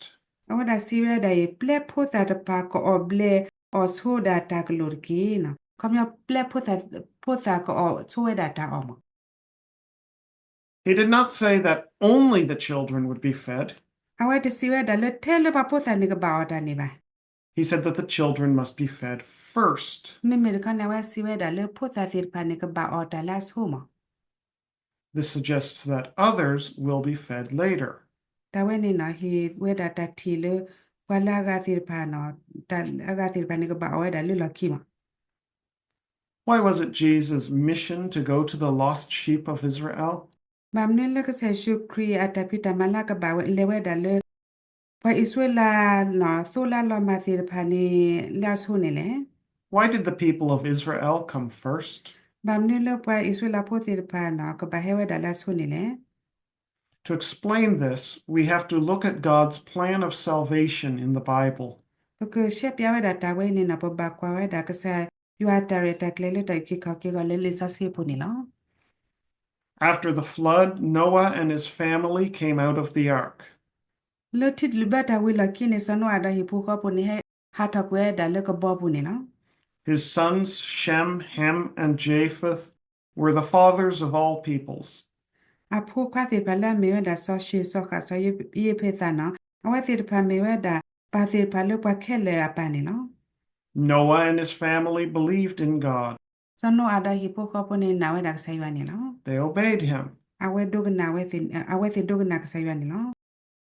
အဝဲဒၣ်စံးဝဲဒၣ်အံၤ ပျဲဖိသၣ်တဖၣ်ကအီၣ်ဘျဲၣ်အီၣ်ဆိဒၣ်တၢ်ကလိာ်တက့ၢ်. ခီပညီ ပျဲဖိသၣ်, ဖိသၣ်ကအီၣ်ဆိဝဲဒၣ်တၢ်အီၣ်မး. He did not say that only the children would be fed. အဝဲတစံးဝဲဒၣ်လၢထဲလၢပှၤဖိသၣ်န့ၣ်ကဘၣ်အီၣ်တၢ်န့ၣ်ဘၣ်. He said that the children must be fed first. မ့မ့ၢ်တခီန့ၣ် အဝဲစံးဝဲဒၣ်လၢဖိသၣ်သ့ၣ်တဖၣ်န့ၣ် ကဘၣ်အီၣ်တၢ်လၢအဆိမး. This suggests that others will be fed later. တၢ်ဝဲန့ၣ်န့ၣ် ဟ့ၣ်ဝဲဒၣ်တၢ်ထံၣ်လၢ ပှၤလၢအဂၤသ့ၣ်တဖၣ်န့ၣ်, တၢ်အဂၤသ့ၣ်တဖၣ်န့ၣ် ကဘၣ်အီၣ်ဝဲဒၣ်လၢလီၢ်ခံမး. Why was it Jesus' mission to go to the lost sheep of Israel? ဘၣ်မနုၤလၢကစၢ်ယ့ၣ်ၡူးခရံာ်အတၢ်ဖံးတၢ်မၤလၢကဘၣ်လဲၤဝဲဒၣ်လၢ ပှၤအံၣ်စရ့လးန့ၣ် သိလၢအလီၤမၢ်သ့ၣ်တဖၣ်န့ၣ် လၢအဆိန့ၣ်လဲၣ်. Why did the people of Israel come first? ဘၣ်မနုၤလၢပှၤအံၣ်စရ့လးဖိသ့ၣ်တဖၣ်န့ၣ် ကဘၣ်ဟဲဝဲဒၣ်လၢအဆိန့ၣ်လဲၣ်. To explain this, we have to look at God's plan of salvation in the Bible. ပကရှင်းပြဝဲဒၣ်တၢ်ဝဲအံၤန့ၣ်န့ၣ် ပဘၣ်ကွၢ်ဝဲဒၣ်ကစၢ်ယွၤအတၢ်ရဲၣ်တၢ်ကျဲၤလၢတၢ်အုၣ်က့ၤခီၣ်က့ၤအဂီၢ်လၢလံာ်စီဆှံအပူၤန့ၣ်လီၤ. After the flood, Noah and his family came out of the ark. လၢထံလုၢ်ဘၢတၢ်ဝံၤအလီၢ်ခံန့ၣ် စီၤနိအၤဒီးဟံၣ်ဖိဃီဖိန့ၣ် ဟဲဟးထီၣ်ကွံာ်ဝဲဒၣ်လၢကဘီပူၤန့ၣ်လီၤ. His sons Shem, Ham, and Japheth were the fathers of all peoples. အဖိခွါသ့ၣ်တဖၣ်လၢအမ့ၢ်ဝဲဒၣ် စီၤၡ့ၣ်, စီၤဃၣ်, စီၤယ့းဖ့းသးန့ၣ် အဝဲသ့ၣ်တဖၣ်မ့ၢ်ဝဲဒၣ် ပၢ်သ့ၣ်တဖၣ်လၢပှၤခဲလၢာ်အပၢ်န့ၣ်လီၤ. Noah and his family believed in God. စီၤနိအၤဒီးဟံၣ်ဖိဃီဖိန့ၣ် နာ်ဝဲဒၣ်ကစၢ်ယွၤန့ၣ်လီၤ. They obeyed him. အဝဲဒိကနၣ်, အဝဲသ့ၣ်ဒိကနၣ်ကစၢ်ယွၤန့ၣ်လီၤ.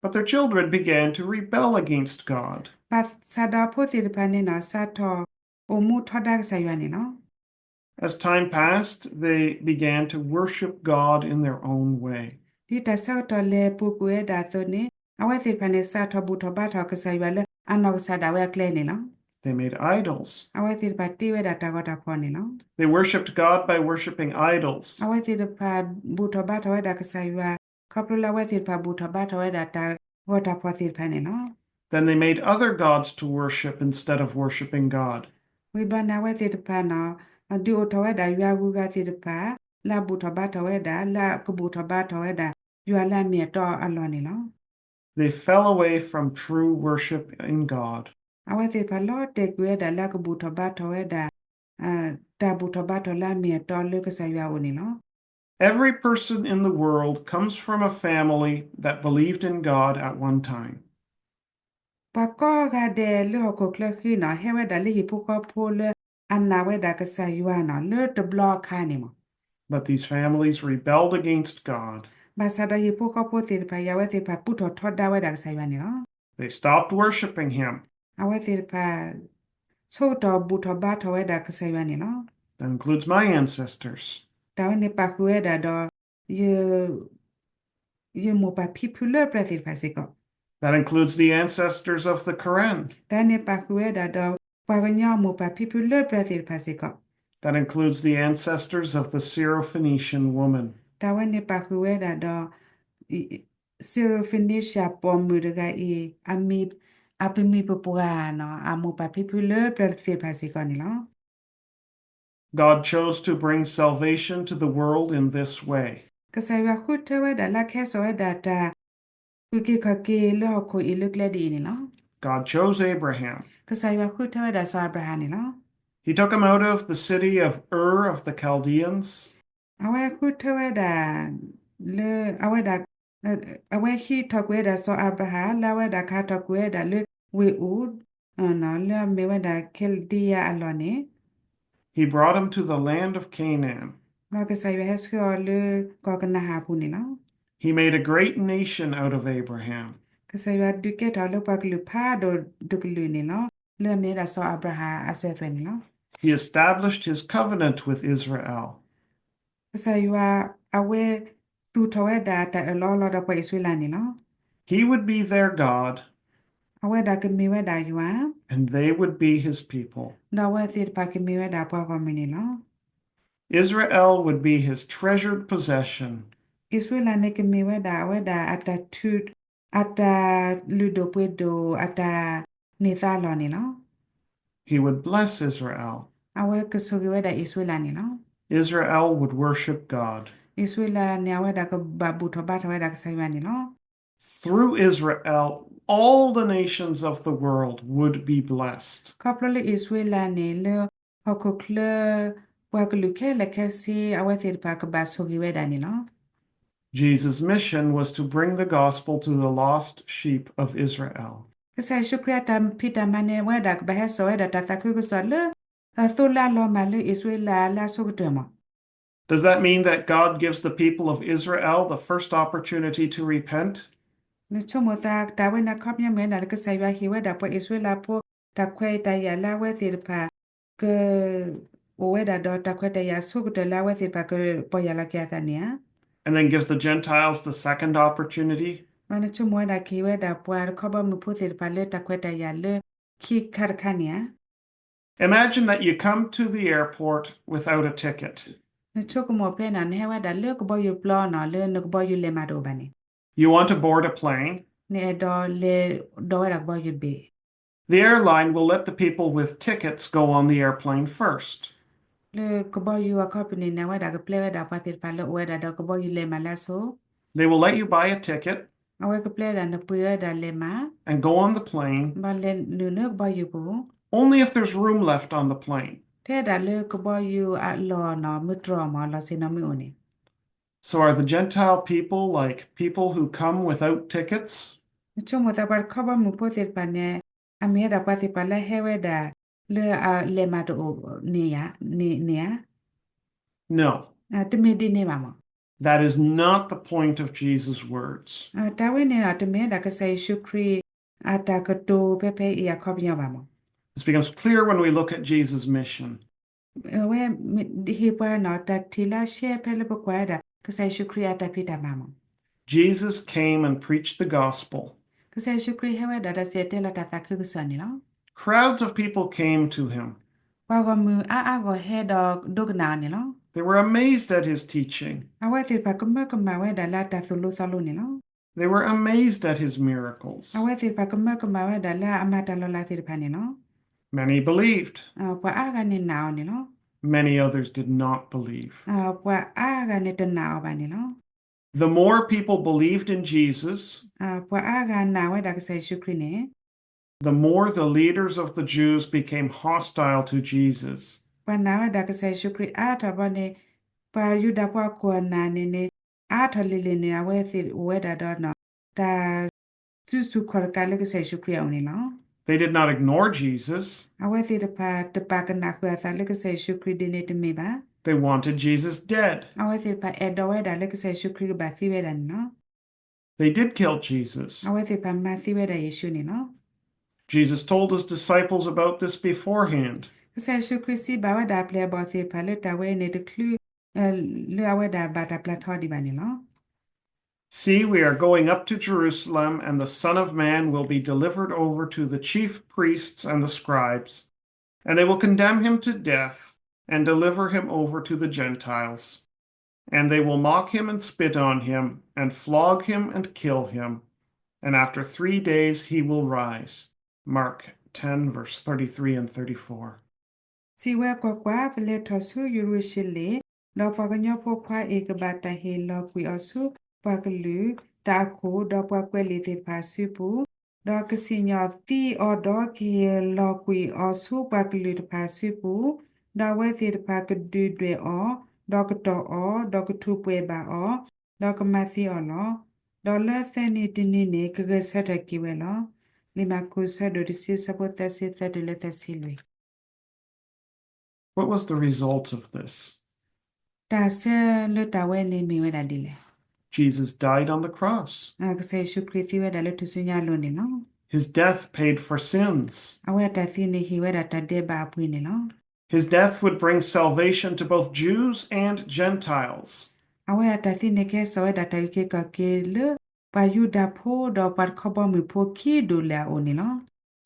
But their children began to rebel against God. ဘၣ်ဆၣ်ဒီးအဖိသ့ၣ်တဖၣ်န့ၣ်န့ၣ် စးထီၣ်အိၣ်မူထီဒါကစၢ်ယွၤန့ၣ်လီၤ. As time passed, they began to worship God in their own way. ဒ်တၢ်ဆၢကတီၢ်လဲၤပူၤကွံာ်ဝဲဒၣ်အသိးန့ၣ် အဝဲသ့ၣ်တဖၣ်န့ၣ် စးထီၣ်ဘူၣ်ထီၣ်ဘါထီၣ်ကစၢ်ယွၤလၢအနီၢ်ကစၢ်ဒၣ်ဝဲအကျဲန့ၣ်လီၤ. They made idols. အဝဲသ့ၣ်တဖၣ်တ့ဝဲဒၣ်တၢ်ဂီၤတၢ်ဖီၣ်န့ၣ်လီၤ. They worshipped God by worshipping idols. အဝဲသ့ၣ်တဖၣ်ဘူၣ်ထီၣ်ဘါထီၣ်ဝဲဒၣ်ကစၢ်ယွၤ ခီဖျိလၢအဝဲသ့ၣ်တဖၣ်ဘူၣ်ထီၣ်ဘါထီၣ်ဝဲဒၣ်တၢ်ဂီၤတၢ်ဖီၣ်သ့ၣ်တဖၣ်န့ၣ်လီၤ. Then they made other gods to worship instead of worshipping God. ဝံၤဘျီန့ၣ် အဝဲသ့ၣ်တဖၣ်န့ၣ် ဒုးအိၣ်ထီၣ်ဝဲဒၣ်ယွၤအဂုၤအဂၤသ့ၣ်တဖၣ် လၢအဘူၣ်ထီၣ်ဘါထီၣ်ဝဲဒၣ် လၢအကဘူၣ်ထီၣ်ဘါထီၣ်ဝဲဒၣ် ယွၤလၢအမ့ၢ်အတီအလီၢ်န့ၣ်လီၤ. They fell away from true worship in God. အဝဲသ့ၣ်တဖၣ်လီၤတဲာ်ကွံာ်ဝဲဒၣ်လၢအကဘူၣ်ထီၣ်ဘါထီၣ်ဝဲဒၣ် တၢ်ဘူၣ်ထီၣ်ဘါထီၣ်လၢအမ့ၢ်အတီလၢကစၢ်ယွၤအအိၣ်န့ၣ်လီၤ. Every person in the world comes from a family that believed in God at one time. ပှၤကိးဂၤဒဲးလၢဟီၣ်ခိၣ်ချၢဃံန့ၣ် ဟဲဝဲဒၣ်လၢဟံၣ်ဖိဃီဖိလၢအနာ်ဝဲဒၣ်ကစၢ်ယွၤန့ၣ် လၢတဘျီအခါန့ၣ်မး. But these families rebelled against God. ဘၣ်ဆၣ်ဒီးဟံၣ်ဖိဃီဖိသ့ၣ်တဖၣ်အံၤ အဝဲသ့ၣ်တဖၣ်ပူထီၣ်ထီဒါဝဲဒၣ်ကစၢ်ယွၤန့ၣ်လီၤ. They stopped worshiping him. အဝဲသ့ၣ်တဖၣ် ဆိကတီၢ်ဘူၣ်ထီၣ်ဘါထီၣ်ဝဲဒၣ်ကစၢ်ယွၤန့ၣ်လီၤ. That includes my ancestors. တၢ်ဝဲန့ၣ်ပာ်ဃုာ်ဝဲဒၣ်ဒီး ယ ယမိၢ်ပၢ်ဖံဖုလၢပျၢၤသ့ၣ်တဖၣ်စ့ၢ်ကီး. That includes the ancestors of the Karen. တၢ်န့ၣ်ပာ်ဃုာ်ဝဲဒၣ်ဒီး ပှၤကညီမိၢ်ပၢ်ဖံဖုလၢပျၢၤသ့ၣ်တဖၣ်စ့ၢ်ကီး. That includes the ancestors of the Syrophoenician woman. တၢ်ဝဲန့ၣ်ပာ်ဃုာ်ဝဲဒၣ်ဒီး Syrophoenicia ပိာ်မုၣ်တဂၤအံၤ အမံၤ အပမံၤပပှၢ်န့ၣ် အမိၢ်ပၢ်ဖံဖုလၢပျၢၤသ့ၣ်တဖၣ်စ့ၢ်ကီးန့ၣ်လီၤ. God chose to bring salvation to the world in this way. ကစၢ်ယွၤဃုထၢဝဲဒၣ်လၢအကဟဲစိာ်ဝဲဒၣ်တၢ်အုၣ်က့ၤခီၣ်က့ၤလၢဟီၣ်ခိၣ်အံၤလၢကျဲဒ်အံၤန့ၣ်လီၤ. God chose Abraham. ကစၢ်ယွၤဃုထၢဝဲဒၣ်စီၤအၤဘြၤဟၣ်န့ၣ်လီၤ. He took him out of the city of Ur of the Chaldeans. အဝဲဃုထၢဝဲဒၣ် လၢအဝဲဒၣ် အဝဲဟံးထီၣ်ကွံာ်ဝဲဒၣ်စီၤအၤဘြၤဟၣ် လၢအဝဲဒၣ်ကဟးထီၣ်ကွံာ်ဝဲဒၣ်လၢဝ့ၢ်အူး လၢအမ့ၢ်ဝဲဒၣ် Chaldean အလီၢ်န့ၣ် He brought him to the land of Canaan. ဒီးကစၢ်ယွၤဟဲဆှၢအီၤလၢကီၢ်ကနၤဧၣ်အပူၤန့ၣ်လီၤ. He made a great nation out of Abraham. ကစၢ်ယွၤဒုးကဲထီၣ်လၢပှၤကလုာ်ဖးဒိၣ်တကလုာ်န့ၣ်လီၤ. လၢအမ့ၢ်ဝဲဒၣ်စီၤအၤဘြၤဟၣ်အစၢၤအသွဲၣ်န့ၣ်လီၤ. He established his covenant with Israel. ကစၢ်ယွၤအဝဲသူၣ်ထီၣ်ဝဲဒၣ်တၢ်အၢၣ်လီၤအီလီၤဒီးပှၤအံၣ်စရ့လးန့ၣ်လီၤ. He would be their God. အဝဲဒၣ်ကမ့ၢ်ဝဲဒၣ်ယွၤ And they would be his people. ဒီးအဝဲသ့ၣ်တဖၣ်ကမ့ၢ်ဝဲဒၣ်ပှၤဂီၢ်မုၢ်န့ၣ်လီၤ. Israel would be his treasured possession. အံၣ်စရ့လးန့ၣ်ကမ့ၢ်ဝဲဒၣ် အဝဲဒၣ်အတၢ်ထုး အတၢ်လုၢ်ဒိၣ်ပှ့ၤဒိၣ် အတၢ်န့ၢ်သါလီၤန့ၣ်လီၤ. He would bless Israel. အဝဲကဆိၣ်ဂ့ၤဝဲဒၣ်အံၣ်စရ့လးန့ၣ်လီၤ. Israel would worship God. အံၣ်စရ့လးန့ၣ် အဝဲဒၣ်ကဘၣ်ဘူၣ်ထီၣ်ဘါထီၣ်ဝဲဒၣ်ကစၢ်ယွၤန့ၣ်လီၤ. Through Israel, all the nations of the world would be blessed. ခီဖျိလၢအံၣ်စရ့လးန့ၣ် လၢဟီၣ်ခိၣ်ချၢ ပှၤကလုာ်ခဲလၢာ်ခဲဆ့ အဝဲသ့ၣ်တဖၣ်ကဘၣ်ဆိၣ်ဂ့ၤဝဲဒၣ်န့ၣ်လီၤ. Jesus' mission was to bring the gospel to the lost sheep of Israel. ကစၢ်ယ့ၣ်ၡူးခရံာ်အတၢ်ဖံးတၢ်မၤန့ၣ် အဝဲဒၣ်ကဘၣ်ဟဲစိာ်ဝဲဒၣ်တၢ်သးခုကစီၣ်လၢ အသိလၢအလီၤမၢ်လၢအံၣ်စရ့လးလၢအဆိကတၢၢ်မး. Does that mean that God gives the people of Israel the first opportunity to repent? နဆိကမိၣ်သးတၢ်ဝဲန့ၣ်အခီပညီမ့ၢ်ဝဲဒၣ်လၢကစၢ်ယွၤဟ့ၣ်ဝဲဒၣ်ပှၤအံၣ်စရ့လးဖိ တၢ်ခွဲးတၢ်ယာ်လၢအဝဲသ့ၣ်တဖၣ် က အိၣ်ဝဲဒၣ်ဒီးတၢ်ခွဲးတၢ်ယာ်အဆိကတၢၢ်လၢအဝဲသ့ၣ်တဖၣ်ကပီၢ်ယၢ်လီၤက့ၤအသးန့ၣ်ဧါ. And then gives the Gentiles the second opportunity. ဒီးနဆိကမိၣ်ဝဲဒၣ်ကဟ့ၣ်ဝဲဒၣ်ပှၤခီဘီမုၢ်ဖိသ့ၣ်တဖၣ်လၢတၢ်ခွဲးတၢ်ယာ်လၢခံခါတခါန့ၣ်ဧါ. Imagine that you come to the airport without a ticket. နဆိကမိၣ်ဖဲန့ၣ် နဟဲဝဲဒၣ်လၢကဘီယူၤပျီန့ၣ် လၢနကဘီယူၤလဲၤမးတအိၣ်ဘၣ်န့ၣ် You want to board a plane? နအဲၣ်ဒိးလဲၤဒိးဝဲဒၣ်ကဘီယူၤတဘ့ၣ် The airline will let the people with tickets go on the airplane first. လၢကဘီယူၤအခီပနံၣ်န့ၣ် အဝဲဒၣ်ကပျဲဝဲဒၣ်ပှၤသ့ၣ်တဖၣ်လၢအိၣ်ဝဲဒၣ်ဒီးကဘီယူၤလဲၤမးလၢအဆိ They will let you buy a ticket. အဝဲကပျဲဒၣ်နပှ့ၤဝဲဒၣ်လဲၤမး And go on the plane. ဘၣ်လဲၤနုာ်လၢကဘီယူၤပူၤ Only if there's room left on the plane. ထဲဒၣ်လၢကဘီယူၤအလီၢ်န့ၣ် မုၢ်တြီၢ်မး လီၢ်ဆ့ၣ်နီၤမ့ၢ်အိၣ်န့ၣ် So are the Gentile people like people who come without tickets? နဆိကမိၣ်သးပှၤခီဘီမုၢ်ဖိသ့ၣ်တဖၣ်န့ၣ် အမ့ၢ်ဝဲဒၣ်ပှၤသ့ၣ်တဖၣ်လၢဟဲဝဲဒၣ်လၢအလဲၤမးတအိၣ်န့ၣ်ဧါ, န့ၣ်ဧါ. No. တမ့ၢ်ဒ်န့ၣ်ဘၣ်မး. That is not the point of Jesus' words. တၢ်ဝဲန့ၣ်ဒီး တမ့ၢ်ဝဲဒၣ်ကစၢ်ယ့ၣ်ၡူးခရံာ်အတၢ်ကတိၤဖဲဖဲအံၤအခီပညီဘၣ်မး. This becomes clear when we look at Jesus' mission. အဝဲဟ့ၣ်ပှၤန့ၣ် တၢ်ထံၣ်လၢအရှဲဖဲလၢပကွၢ်ဝဲဒၣ် ကစၢ်ယ့ၣ်ၡူးခရံာ်အတၢ်ဖံးတၢ်မၤမး. Jesus came and preached the gospel. ကစၢ်ယ့ၣ်ၡူးခရံာ်ဟဲဝဲဒၣ်ဒီးစံၣ်တဲၤတဲလီၤတၢ်သးခုကစီၣ်န့ၣ်လီၤ. Crowds of people came to him. ပှၤဂီၢ်မုၢ်အါအါဂီၢ်ဟဲဒီးဒိကနၣ်အီၤန့ၣ်လီၤ. They were amazed at his teaching. အဝဲသ့ၣ်တဖၣ်ကမၢကမၣ်ဝဲဒၣ်လၢအတၢ်သိၣ်လိသီလိန့ၣ်လီၤ. They were amazed at his miracles. အဝဲသ့ၣ်တဖၣ်ကမၢကမၣ်ဝဲဒၣ်လၢအမၤတၢ်လီၤလးသ့ၣ်တဖၣ်န့ၣ်လီၤ. Many believed. ပှၤအါဂၤန့ၣ်နာ်အီၤန့ၣ်လီၤ. Many others did not believe. ပှၤအါဂၤန့ၣ်တနာ်အီၤဘၣ်န့ၣ်လီၤ. The more people believed in Jesus, ပှၤအါဂၤနာ်ဝဲဒၣ်ကစၢ်ယ့ၣ်ၡူးခရံာ်န့ၣ် the more the leaders of the Jews became hostile to Jesus. ပှၤနာ်ဝဲဒၣ်ကစၢ်ယ့ၣ်ၡူးခရံာ်အါထီၣ်ဘီန့ၣ် ပှၤယူဒၤဖိအခိၣ်အနၢ်န့ၣ်န့ၣ် အါထီၣ်လံၤလံၤန့ၣ် အဝဲသ့ၣ်အိၣ်ဝဲဒၣ်ဒီး တၢ်စုဆူၣ်ခီၣ်တကးလၢကစၢ်ယ့ၣ်ၡူးခရံာ်အအိၣ်န့ၣ်လီၤ. They did not ignore Jesus. အဝဲသ့ၣ်တဖၣ်တပာ်ကနၣ်ဃုာ်အသးလၢကစၢ်ယ့ၣ်ၡူးခရံာ်ဒ်န့ၣ်တမ့ၢ်ဘၣ်. They wanted Jesus dead. အဝဲသ့ၣ်တဖၣ်အဲၣ်ဒိးဝဲဒၣ်လၢကစၢ်ယ့ၣ်ၡူးခရံာ်ကဘၣ်သံဝဲဒၣ်န့ၣ်လီၤ. They did kill Jesus. အဝဲသ့ၣ်တဖၣ်မၤသံဝဲဒၣ်ယ့ၣ်ၡူးန့ၣ်လီၤ. Jesus told his disciples about this beforehand. ကစၢ်ယ့ၣ်ၡူးခရံာ်စံးဘၣ်ဝဲဒၣ်အပျဲၢ်အဘီၣ်သ့ၣ်တဖၣ်လၢတၢ်ဝဲအံၤန့ၣ်တချုး လၢအဝဲဒၣ်ဘၣ်တၢ်ပျၢ်ထီဒံးဘၣ်န့ၣ်လီၤ. See, we are going up to Jerusalem, and the Son of Man will be delivered over to the chief priests and the scribes, and they will condemn him to death and deliver him over to the Gentiles. And they will mock him and spit on him, and flog him and kill him. And after three days he will rise. Mark ten, verse thirty-three and thirty-four. စံးဝဲ, ကွၢ်ကွၢ်, ပလဲၤထီၣ်ဆူယရူၤၡလ့ၣ်, ဒီးပှၤကညီဖိခွါအံၤကဘၣ်တၢ်ဟ့ၣ်လီၤကွံာ်အီၤဆူပှၤကလုာ်, တၢ်အခိၣ်, ဒီးပှၤကွဲးလံာ်သ့ၣ်တဖၣ်အစုပူၤ, ဒီးကစံၣ်ညီၣ်သံအီၤ, ဒီးကဟ့ၣ်လီၤကွံာ်အီၤဆူပှၤကလုာ်တဖၣ်အစုပူၤ, ဒီးအဝဲသ့ၣ်တဖၣ်ကဒုၣ်ဒွဲၣ်အီၤ, ဒီးကတီၢ်အီၤ, ဒီးကထူၣ်ပှဲၤဘၣ်အီၤ, ဒီးကမၤသံအီၤလီၤ. ဒီးလၢသၢနံၤတနံၤန့ၣ် ကဂဲၤဆၢထၢၣ်က့ၤဝဲလီၤ. လံာ်မၢ်ကူး ဆၢဒိၣ်တဆံ ဆၢဖိသၢဆံသၢတုၤလၢသၢဆံလွံၢ်. What was the result of this? တၢ်ဆၢလၢတၢ်ဝဲန့ၣ်မ့ၢ်ဝဲဒၣ်ဒ်လဲၣ်. Jesus died on the cross. ကစၢ်ယ့ၣ်ၡူးခရံာ်သံဝဲဒၣ်လၢထူၣ်စုညါအလိၤန့ၣ်လီၤ. His death paid for sins. အဝဲအတၢ်သံန့ၣ်ဟ့ၣ်ဝဲဒၣ်တၢ်ဒဲးဘးအပှ့ၤန့ၣ်လီၤ. His death would bring salvation to both Jews and Gentiles. အဝဲအတၢ်သံန့ၣ်ကဟဲစိာ်ဝဲဒၣ်တၢ်အုၣ်က့ၤခီၣ်က့ၤလၢ ပှၤယူဒၤဖိဒီးပှၤတခီဘီမုၢ်ဖိခံဒူၣ်လဲၣ်အအိၣ်န့ၣ်လီၤ.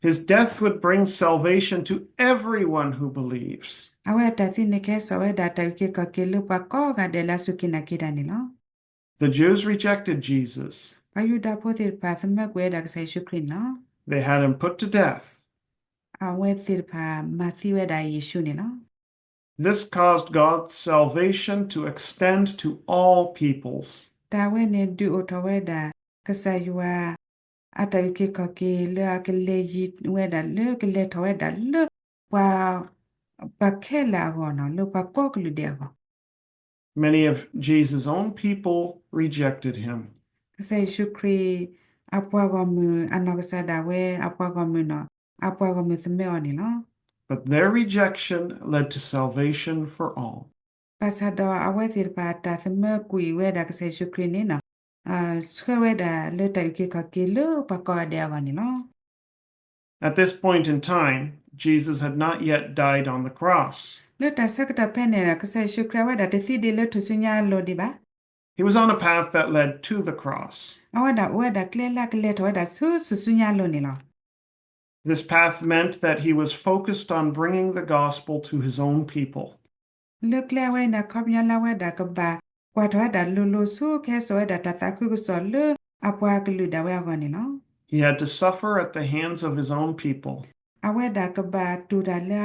His death would bring salvation to everyone who believes. အဝဲအတၢ်သံန့ၣ်ကဟဲစိာ်ဝဲဒၣ်တၢ်အုၣ်က့ၤခီၣ်က့ၤလၢပှၤကိးဂၤဒဲးလၢအစူၢ်က့ၤနာ်က့ၤတၢ်န့ၣ်လီၤ. The Jews rejected Jesus. ပှၤယူဒၤဖိသ့ၣ်တဖၣ်သမၢကွံာ်ဝဲဒၣ်ကစၢ်ယ့ၣ်ၡူးခရံာ်န့ၣ်လီၤ. They had him put to death. အဝဲသ့ၣ်တဖၣ်မၤသံဝဲဒၣ်ယ့ၣ်ၡူးန့ၣ်လီၤ. This caused God's salvation to extend to all peoples. တၢ်ဝဲန့ၣ်ဒုးအိၣ်ထီၣ်ဝဲဒၣ် ကစၢ်ယွၤ အတၢ်အုၣ်က့ၤခီၣ်က့ၤလၢအကလဲၤယံၤဝဲဒၣ် လၢကလဲၤထီၣ်ဝဲဒၣ်လၢ ပှၤ ပှၤခဲလၢာ်အဂီၢ်န့ၣ် လၢပှၤကိးကလုာ်ဒဲးအဂီၢ်. Many of Jesus' own people rejected him. ကစၢ်ယ့ၣ်ၡူးခရံာ် အပှၤဂီၢ်မုၢ် အနီၢ်ကစၢ်ဒၣ်ဝဲ အပှၤဂီၢ်မုၢ်န့ၣ် အပှၤဂီၢ်မုၢ်သမၢအီၤန့ၣ်လီၤ. But their rejection led to salvation for all. ဘၣ်ဆၣ်ဒီးအဝဲသ့ၣ်တဖၣ်တၢ်သမၢကွံာ်ဝဲဒၣ်ကစၢ်ယ့ၣ်ၡူးခရံာ်န့ၣ် ဆှၢဝဲဒၣ်လၢတၢ်အုၣ်က့ၤခီၣ်က့ၤလၢပှၤကိးဂၤဒဲးအဂီၢ်န့ၣ်လီၤ. At this point in time, Jesus had not yet died on the cross. လၢတၢ်ဆၢကတီၢ်ဖဲန့ၣ် ကစၢ်ယ့ၣ်ၡူးခရံာ်အဝဲဒၣ်တသံဒံးလၢထူၣ်စုညါအလိၤဒံးဘၣ်. He was on a path that led to the cross. အဝဲဒၣ်အိၣ်ဝဲဒၣ်ကျဲလၢအကလဲၤထီၣ်ဝဲဒၣ်ဆူထူၣ်စုညါအလိၤန့ၣ်လီၤ. This path meant that he was focused on bringing the gospel to his own people. လၢကျဲဝဲအံၤန့ၣ် အခီပညီလၢအဝဲဒၣ်ကဘၣ်ကွၢ်ထီၣ်ဝဲဒၣ်လိၤလိၤဆူ ကဟဲစိာ်ဝဲဒၣ်တၢ်သးခုကစီၣ်လၢအပှၤကလုာ်ဒၣ်ဝဲအဂီၢ်န့ၣ်လီၤ. He had to suffer at the hands of his own people. အဝဲဒၣ်ကဘၣ်တူၢ်တၢ်လၢ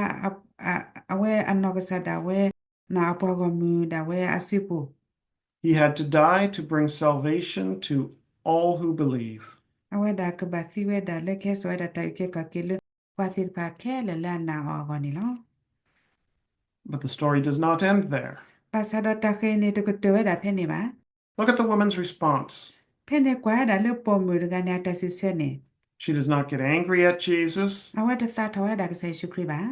အဝဲအနီၢ်ကစၢ်ဒၣ်ဝဲ အပှၤဂီၢ်မုၢ်ဒၣ်ဝဲအစုပူၤ. He had to die to bring salvation to all who believe. အဝဲဒၣ်ကဘၣ်သံဝဲဒၣ်လၢကဟဲစိာ်ဝဲဒၣ်တၢ်အုၣ်က့ၤခီၣ်က့ၤလၢ ပှၤသ့ၣ်တဖၣ်ခဲလၢာ်လၢအနာ်အီၤအဂီၢ်န့ၣ်လီၤ. But the story does not end there. ဘၣ်ဆၣ်ဒီးတၢ်ဃၤန့ၣ်တကတၢၢ်ဝဲဒၣ်ဖဲန့ၣ်ဘၣ်. Look at the woman's response. ဖဲန့ၣ်ကွၢ်ဝဲဒၣ်လၢပိာ်မုၣ်တဂၤန့ၣ် အတၢ်စံးဆၢန့ၣ် She does not get angry at Jesus. အဝဲတသးထီၣ်ဝဲဒၣ်ကစၢ်ယ့ၣ်ၡူးခရံာ်ဘၣ်.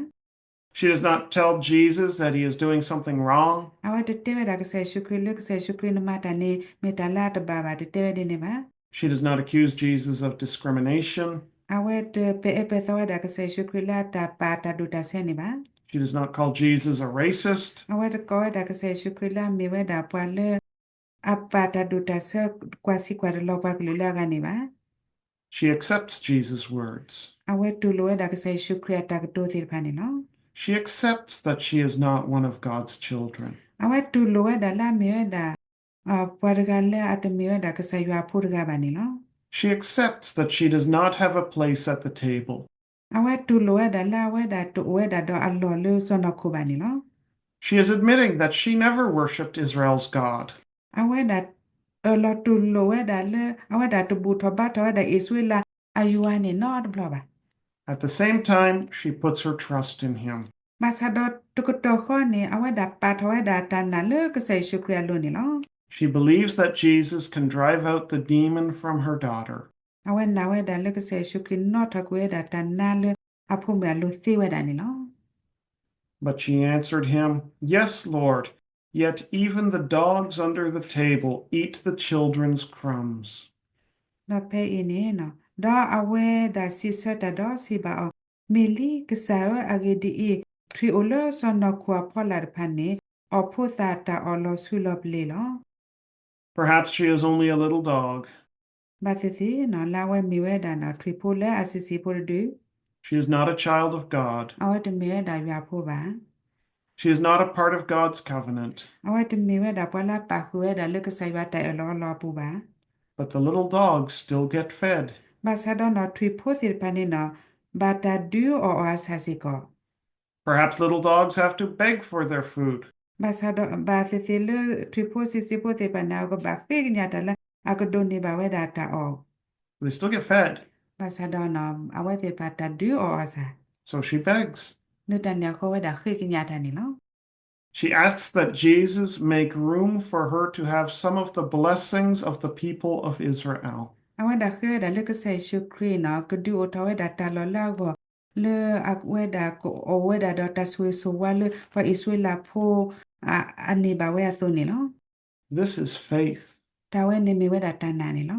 She does not tell Jesus that he is doing something wrong. အဝဲတတဲဝဲဒၣ်ကစၢ်ယ့ၣ်ၡူးခရံာ်လၢကစၢ်ယ့ၣ်ၡူးခရံာ်နမၤတၢ်န့ၣ် မ့ၢ်တၢ်လၢအတဘၣ်ဘၣ် တတဲဝဲဒ်န့ၣ်ဘၣ်. She does not accuse Jesus of discrimination. အဝဲတပဲာ်အၢပဲာ်သီဝဲဒၣ်ကစၢ်ယ့ၣ်ၡူးခရံာ်လၢအတၢ်ပာ်တၢ်ဒိၣ်တၢ်ဆၢန့ၣ်ဘၣ်. She does not call Jesus a racist. အဝဲတကိးဝဲဒၣ်ကစၢ်ယ့ၣ်ၡူးခရံာ်လၢအမ့ၢ်ဝဲဒၣ်ပှၤလၢ အပာ်တၢ်ဒိၣ်တၢ်ဆၢ ကွၢ်ဆံးကွၢ်တလီၤပှၤကလုာ်လၢအဂၤန့ၣ်ဘၣ်. She accepts Jesus' words. အဝဲတူၢ်လိာ်ဝဲဒၣ်ကစၢ်ယ့ၣ်ၡူးခရံာ်အတၢ်ကတိၤသ့ၣ်တဖၣ်န့ၣ်လီၤ. She accepts that she is not one of God's children. အဝဲတူၢ်လိာ်ဝဲဒၣ်လၢအမ့ၢ်ဝဲဒၣ် ပှၤတဂၤလၢအတမ့ၢ်ဝဲဒၣ်ကစၢ်ယွၤအဖိတဂၤဘၣ်န့ၣ်လီၤ. She accepts that she does not have a place at the table. အဝဲတူၢ်လိာ်ဝဲဒၣ်လၢအဝဲဒၣ်တအိၣ်ဝဲဒၣ်ဒီးအလီၢ်လၢစီၢ်နီၤခိၣ်ဘၣ်န့ၣ်လီၤ. She is admitting that she never worshipped Israel's God. အဝဲဒၣ်အၢၣ်လီၤတူၢ်လိာ်ဝဲဒၣ်လၢ အဝဲဒၣ်တဘူၣ်ထီၣ်ဘါထီၣ်ဝဲဒၣ်အံၣ်စရ့လးအယွၤန့ၣ်နီတဘျီဘၣ်. At the same time, she puts her trust in him. ဘၣ်ဆၣ်ဒီးတကတီၢ်ဃီန့ၣ် အဝဲဒၣ်ပာ်ထီၣ်ဝဲဒၣ်တၢ်နာ်လၢကစၢ်ယ့ၣ်ၡူးခရံာ်အလိၤန့ၣ်လီၤ. She believes that Jesus can drive out the demon from her daughter. အဝဲနာ်ဝဲဒၣ်လၢကစၢ်ယ့ၣ်ၡူးခရံာ်နီၣ်ထီၣ်ကွံာ်ဝဲဒၣ်တၢ်နါလၢအဖိမုၣ်အလိၤသ့ဝဲဒၣ်န့ၣ်လီၤ. But she answered him, Yes, Lord, yet even the dogs under the table eat the children's crumbs. ဒီးဖဲအံၤန့ၣ်, ဒီးအဝဲဒၣ်စံးဆၢတၢ်ဒီးစံးဘၣ်အီၤ, မ့ၢ်လံ, ကစၢ်ဧၢ, အဂ့ၢ်ဒ်အံၤ, ထွံၣ်အိၣ်လၢစီၢ်နီၤခိၣ်အဖီလာ်တဖၣ်န့ၣ် အိၣ်ဖှိၣ်သးတၢ်အီၣ်လီၤဆူလီၤပလ့ၤလီၤ. Perhaps she is only a little dog. ဘၣ်သ့ၣ်သ့ၣ်လၢအဝဲမ့ၢ်ဝဲဒၣ်ထွံၣ်ဖိလၢအဆံးဆံးဖိတဒု, she is not a child of God. အဝဲတမ့ၢ်ဝဲဒၣ်ယွၤဖိဘၣ်. She is not a part of God's covenant. အဝဲတမ့ၢ်ဝဲဒၣ်ပှၤလၢအပာ်ဃုာ်ဝဲဒၣ်လၢကစၢ်ယွၤတၢ်အၢၣ်လီၤအီလီၤအပူၤဘၣ်. But the little dogs still get fed. ဘၣ်ဆၣ်ဒီးထွံၣ်ဖိသ့ၣ်တဖၣ်န့ၣ် ဘၣ်တၢ်ဒုးအီၣ်အီၤအဆၣ်စ့ၢ်ကီး. Perhaps little dogs have to beg for their food. ဘၣ်ဆၣ်ဒီးဘၣ်သ့ၣ်သ့ၣ်လၢထွံၣ်ဖိဆံးဆံးဖိသ့ၣ်တဖၣ်န့ၣ် အကဘၣ်ဃ့ကညးတၢ်လၢအကဒိးန့ၢ်ဘၣ်ဝဲဒၣ်တၢ်အီၣ်. They still get fed. ဘၣ်ဆၣ်ဒီး အဝဲသ့ၣ်တဖၣ်တၢ်ဒုးအီၣ်အီၤဆၣ်, so she begs. လၢတၢ်န့ၣ်အဃိဝဲဒၣ်ဃ့ကညးတၢ်န့ၣ်လီၤ. She asks that Jesus make room for her to have some of the blessings of the people of Israel. အဝဲဒၣ်ဃ့ဝဲဒၣ်လၢကစၢ်ယ့ၣ်ၡူးခရံာ်န့ၣ် ကဒုးအိၣ်ထီၣ်ဝဲဒၣ်တၢ်လီၢ်လၢအဂီၢ် လၢအဝဲဒၣ်ကအိၣ်ဝဲဒၣ်ဒီးတၢ်ဆိၣ်ဂ့ၤဆိၣ်ဝါလၢပှၤအံၣ်စရ့လးဖိ အန့ၢ်ဘၣ်ဝဲအသိးန့ၣ်လီၤ. This is faith. တၢ်ဝဲန့ၣ်မ့ၢ်ဝဲဒၣ်တၢ်နာ်န့ၣ်လီၤ.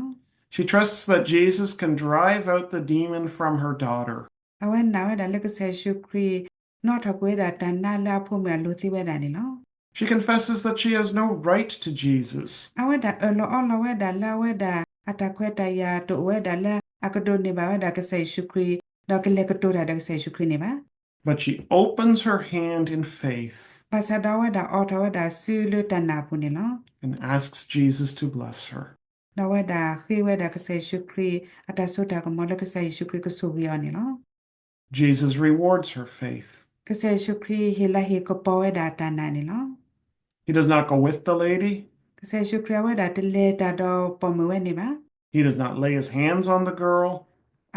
She trusts that Jesus can drive out the demon from her daughter. အဝဲနာ်ဝဲဒၣ်လၢကစၢ်ယ့ၣ်ၡူးခရံာ် နီၣ်ထီၣ်ကွံာ်ဝဲဒၣ်တၢ်နါလၢအဖိမုၣ်အလိၤသ့ဝဲဒၣ်န့ၣ်လီၤ. She confesses that she has no right to Jesus. အဝဲဒၣ်အၢၣ်လီၤအီလီၤဝဲဒၣ်လၢအဝဲဒၣ်အတၢ်ခွဲးတၢ်ယာ်တအိၣ်ဝဲဒၣ်လၢ အကဒိးန့ၢ်ဘၣ်ဝဲဒၣ်ကစၢ်ယ့ၣ်ၡူးခရံာ် ဒီးကလဲၤကတိၤတၢ်ဒီးကစၢ်ယ့ၣ်ၡူးခရံာ်န့ၣ်ဘၣ်. But she opens her hand in faith ဘၣ်ဆၣ်ဒီးအဝဲဒၣ်အိးထီၣ်ဝဲဒၣ်စုလၢတၢ်နာ်အပူၤန့ၣ်လီၤ. and asks Jesus to bless her. ဒီးအဝဲဒၣ်ဃ့ဝဲဒၣ်ကစၢ်ယ့ၣ်ၡူးခရံာ် အတၢ်စိတၢ်ကမီၤလၢကစၢ်ယ့ၣ်ၡူးခရံာ်ကဆိၣ်ဂ့ၤအီၤန့ၣ်လီၤ. Jesus rewards her faith. ကစၢ်ယ့ၣ်ၡူးခရံာ်ဟ့ၣ်လၤဟ့ၣ်ကပီၤဝဲဒၣ်တၢ်နာ်န့ၣ်လီၤ. He does not go with the lady. ကစၢ်ယ့ၣ်ၡူးခရံာ်အဝဲဒၣ်တလဲၤတၢ်ဒီးပိာ်မုၣ်ဝဲန့ၣ်ဘၣ်. He does not lay his hands on the girl.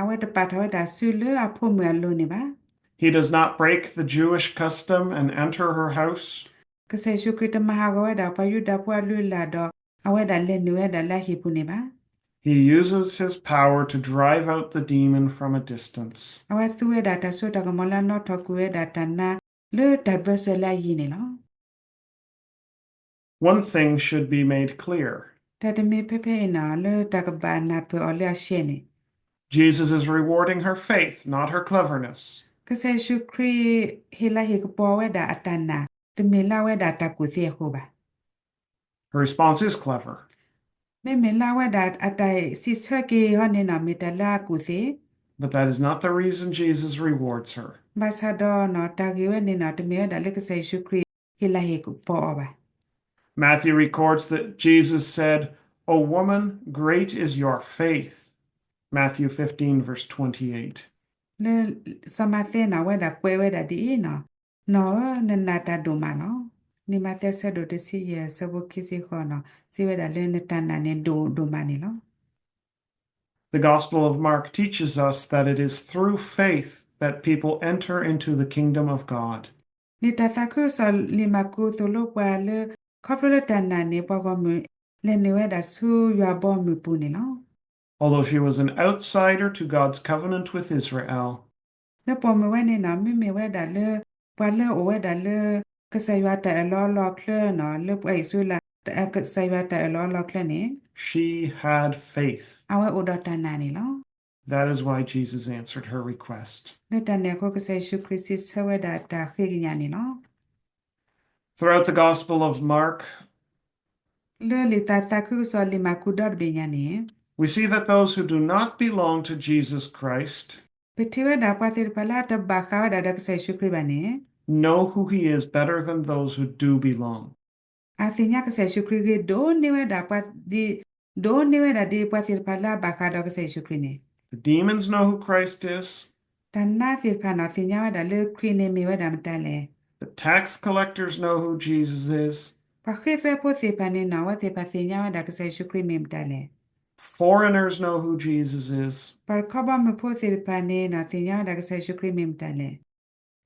အဝဲတပာ်ထီၣ်ဝဲဒၣ်စုလၢအဖိမုၣ်အလိၤန့ၣ်ဘၣ်. He does not break the Jewish custom and enter her house. ကစၢ်ယ့ၣ်ၡူးခရံာ်တမၤဟးဂီၤဝဲဒၣ်ပှၤယူဒၤဖိအလုၢ်အလၢ်ဒီး အဝဲဒၣ်လဲၤနုာ်ဝဲဒၣ်လၢအဟံၣ်ပူၤန့ၣ်ဘၣ်. He uses his power to drive out the demon from a distance. အဝဲသူဝဲဒၣ်တၢ်စိတၢ်ကမီၤလၢအနီၣ်ထီၣ်ကွံာ်ဝဲဒၣ်တၢ်နါ လၢတၢ်ဘၢၣ်စၢၤလၢအယံၤန့ၣ်လီၤ. One thing should be made clear. တၢ်တမံၤဖဲဖဲအံၤန့ၣ် လၢတၢ်ကဘၣ်နၢ်ပၢၢ်အီၤလၢအရှဲန့ၣ် Jesus is rewarding her faith, not her cleverness. ကစၢ်ယ့ၣ်ၡူးခရံာ်ဟ့ၣ်လၤဟ့ၣ်ကပီၤဝဲဒၣ်အတၢ်နာ်, တမ့ၢ်လၢအဝဲဒၣ်တၢ်ကူၣ်သ့အဃိဘၣ်. Her response is clever. မ့မ့ၢ်လၢအဝဲဒၣ်အတၢ်စံးဆၢက့ၤအီၤန့ၣ် မ့ၢ်တၢ်လၢအကူၣ်သ့, But that is not the reason Jesus rewards her. ဘၣ်ဆၣ်ဒီးတၢ်ဂ့ၢ်ဝဲန့ၣ် တမ့ၢ်ဝဲဒၣ်လၢကစၢ်ယ့ၣ်ၡူးခရံာ်ဟ့ၣ်လၤဟ့ၣ်ကပီၤအီၤဘၣ်. Matthew records that Jesus said, O woman, great is your faith. Matthew fifteen, verse twenty-eight. လၢစီၤမးသဲန့ၣ် အဝဲဒၣ်ကွဲးဝဲဒၣ်ဒ်အံၤန့ၣ်, နီၢ်ဧၢ, နနာ်တၢ်ဒိၣ်မးလီၤ. လံာ်မးသဲဆၢဒိၣ်တဆံယဲၢ် ဆၢဖိခံဆံဃိးန့ၣ် စံးဝဲဒၣ်လၢနတၢ်နာ်န့ၣ်ဒိၣ်ဒိၣ်မးန့ၣ်လီၤ. The Gospel of Mark teaches us that it is through faith that people enter into the kingdom of God. လံာ်တၢ်သးခုကစီၣ်လံာ်မၢ်ကူးသိၣ်လိပှၤလၢ ခီဖျိလၢတၢ်နာ်န့ၣ် ပှၤဂီၢ်မုၢ်လဲၤနုာ်ဝဲဒၣ်ဆူယွၤဘီမုၢ်ပူၤန့ၣ်လီၤ. Although she was an outsider to God's covenant with Israel, လၢပိာ်မုၣ်ဝဲန့ၣ်န့ၣ် မ့မ့ၢ်ဝဲဒၣ်လၢ ပှၤလၢအအိၣ်ဝဲဒၣ်လၢ ကစၢ်ယွၤတၢ်အၢၣ်လီၤအီလီၤအချၢန့ၣ် လၢပှၤအံၣ်စရ့လး ကစၢ်ယွၤတၢ်အၢၣ်လီၤအီလီၤအချၢန့ၣ် she had faith. အဝဲအိၣ်ဒီးတၢ်နာ်န့ၣ်လီၤ. That is why Jesus answered her request. လၢတၢ်န့ၣ်အဃိ ကစၢ်ယ့ၣ်ၡူးခရံာ်စံးဆၢဝဲဒၣ်တၢ်ဃ့ကညးန့ၣ်လီၤ. Throughout the Gospel of Mark, လၢလံာ်တၢ်သးခုကစီၣ်လံာ်မၢ်ကူးဒီတဘ့ၣ်ညါန့ၣ် we see that those who do not belong to Jesus Christ ပထံၣ်ဝဲဒၣ်ပှၤသ့ၣ်တဖၣ်လၢအတဘၣ်ဃးဝဲဒၣ်ဒီးကစၢ်ယ့ၣ်ၡူးခရံာ်ဘၣ်န့ၣ် know who he is better than those who do belong. အသ့ၣ်ညါကစၢ်ယ့ၣ်ၡူးခရံာ်ဂ့ၤဒိၣ်န့ၢ်ဝဲဒၣ်ပှၤ, ဒိၣ်န့ၢ်ဝဲဒၣ်ဒ်ပှၤသ့ၣ်တဖၣ်လၢအဘၣ်ဃးဒီးကစၢ်ယ့ၣ်ၡူးခရံာ်န့ၣ်. The demons know who Christ is. တၢ်နါသ့ၣ်တဖၣ်န့ၣ်သ့ၣ်ညါဝဲဒၣ်လၢခရံာ်န့ၣ်မ့ၢ်ဝဲဒၣ်မတၤလဲၣ်. The tax collectors know who Jesus is. ပှၤဃ့သွဲဖိသ့ၣ်တဖၣ်န့ၣ်နီၣ် အဝဲသ့ၣ်တဖၣ်သ့ၣ်ညါဝဲဒၣ်ကစၢ်ယ့ၣ်ၡူးခရံာ်မ့ၢ်မတၤလဲၣ်. Foreigners know who Jesus is. ပှၤတခီဘီမုၢ်ဖိသ့ၣ်တဖၣ်န့ၣ်နီၣ် သ့ၣ်ညါဝဲဒၣ်ကစၢ်ယ့ၣ်ၡူးခရံာ်မ့ၢ်မတၤလဲၣ်.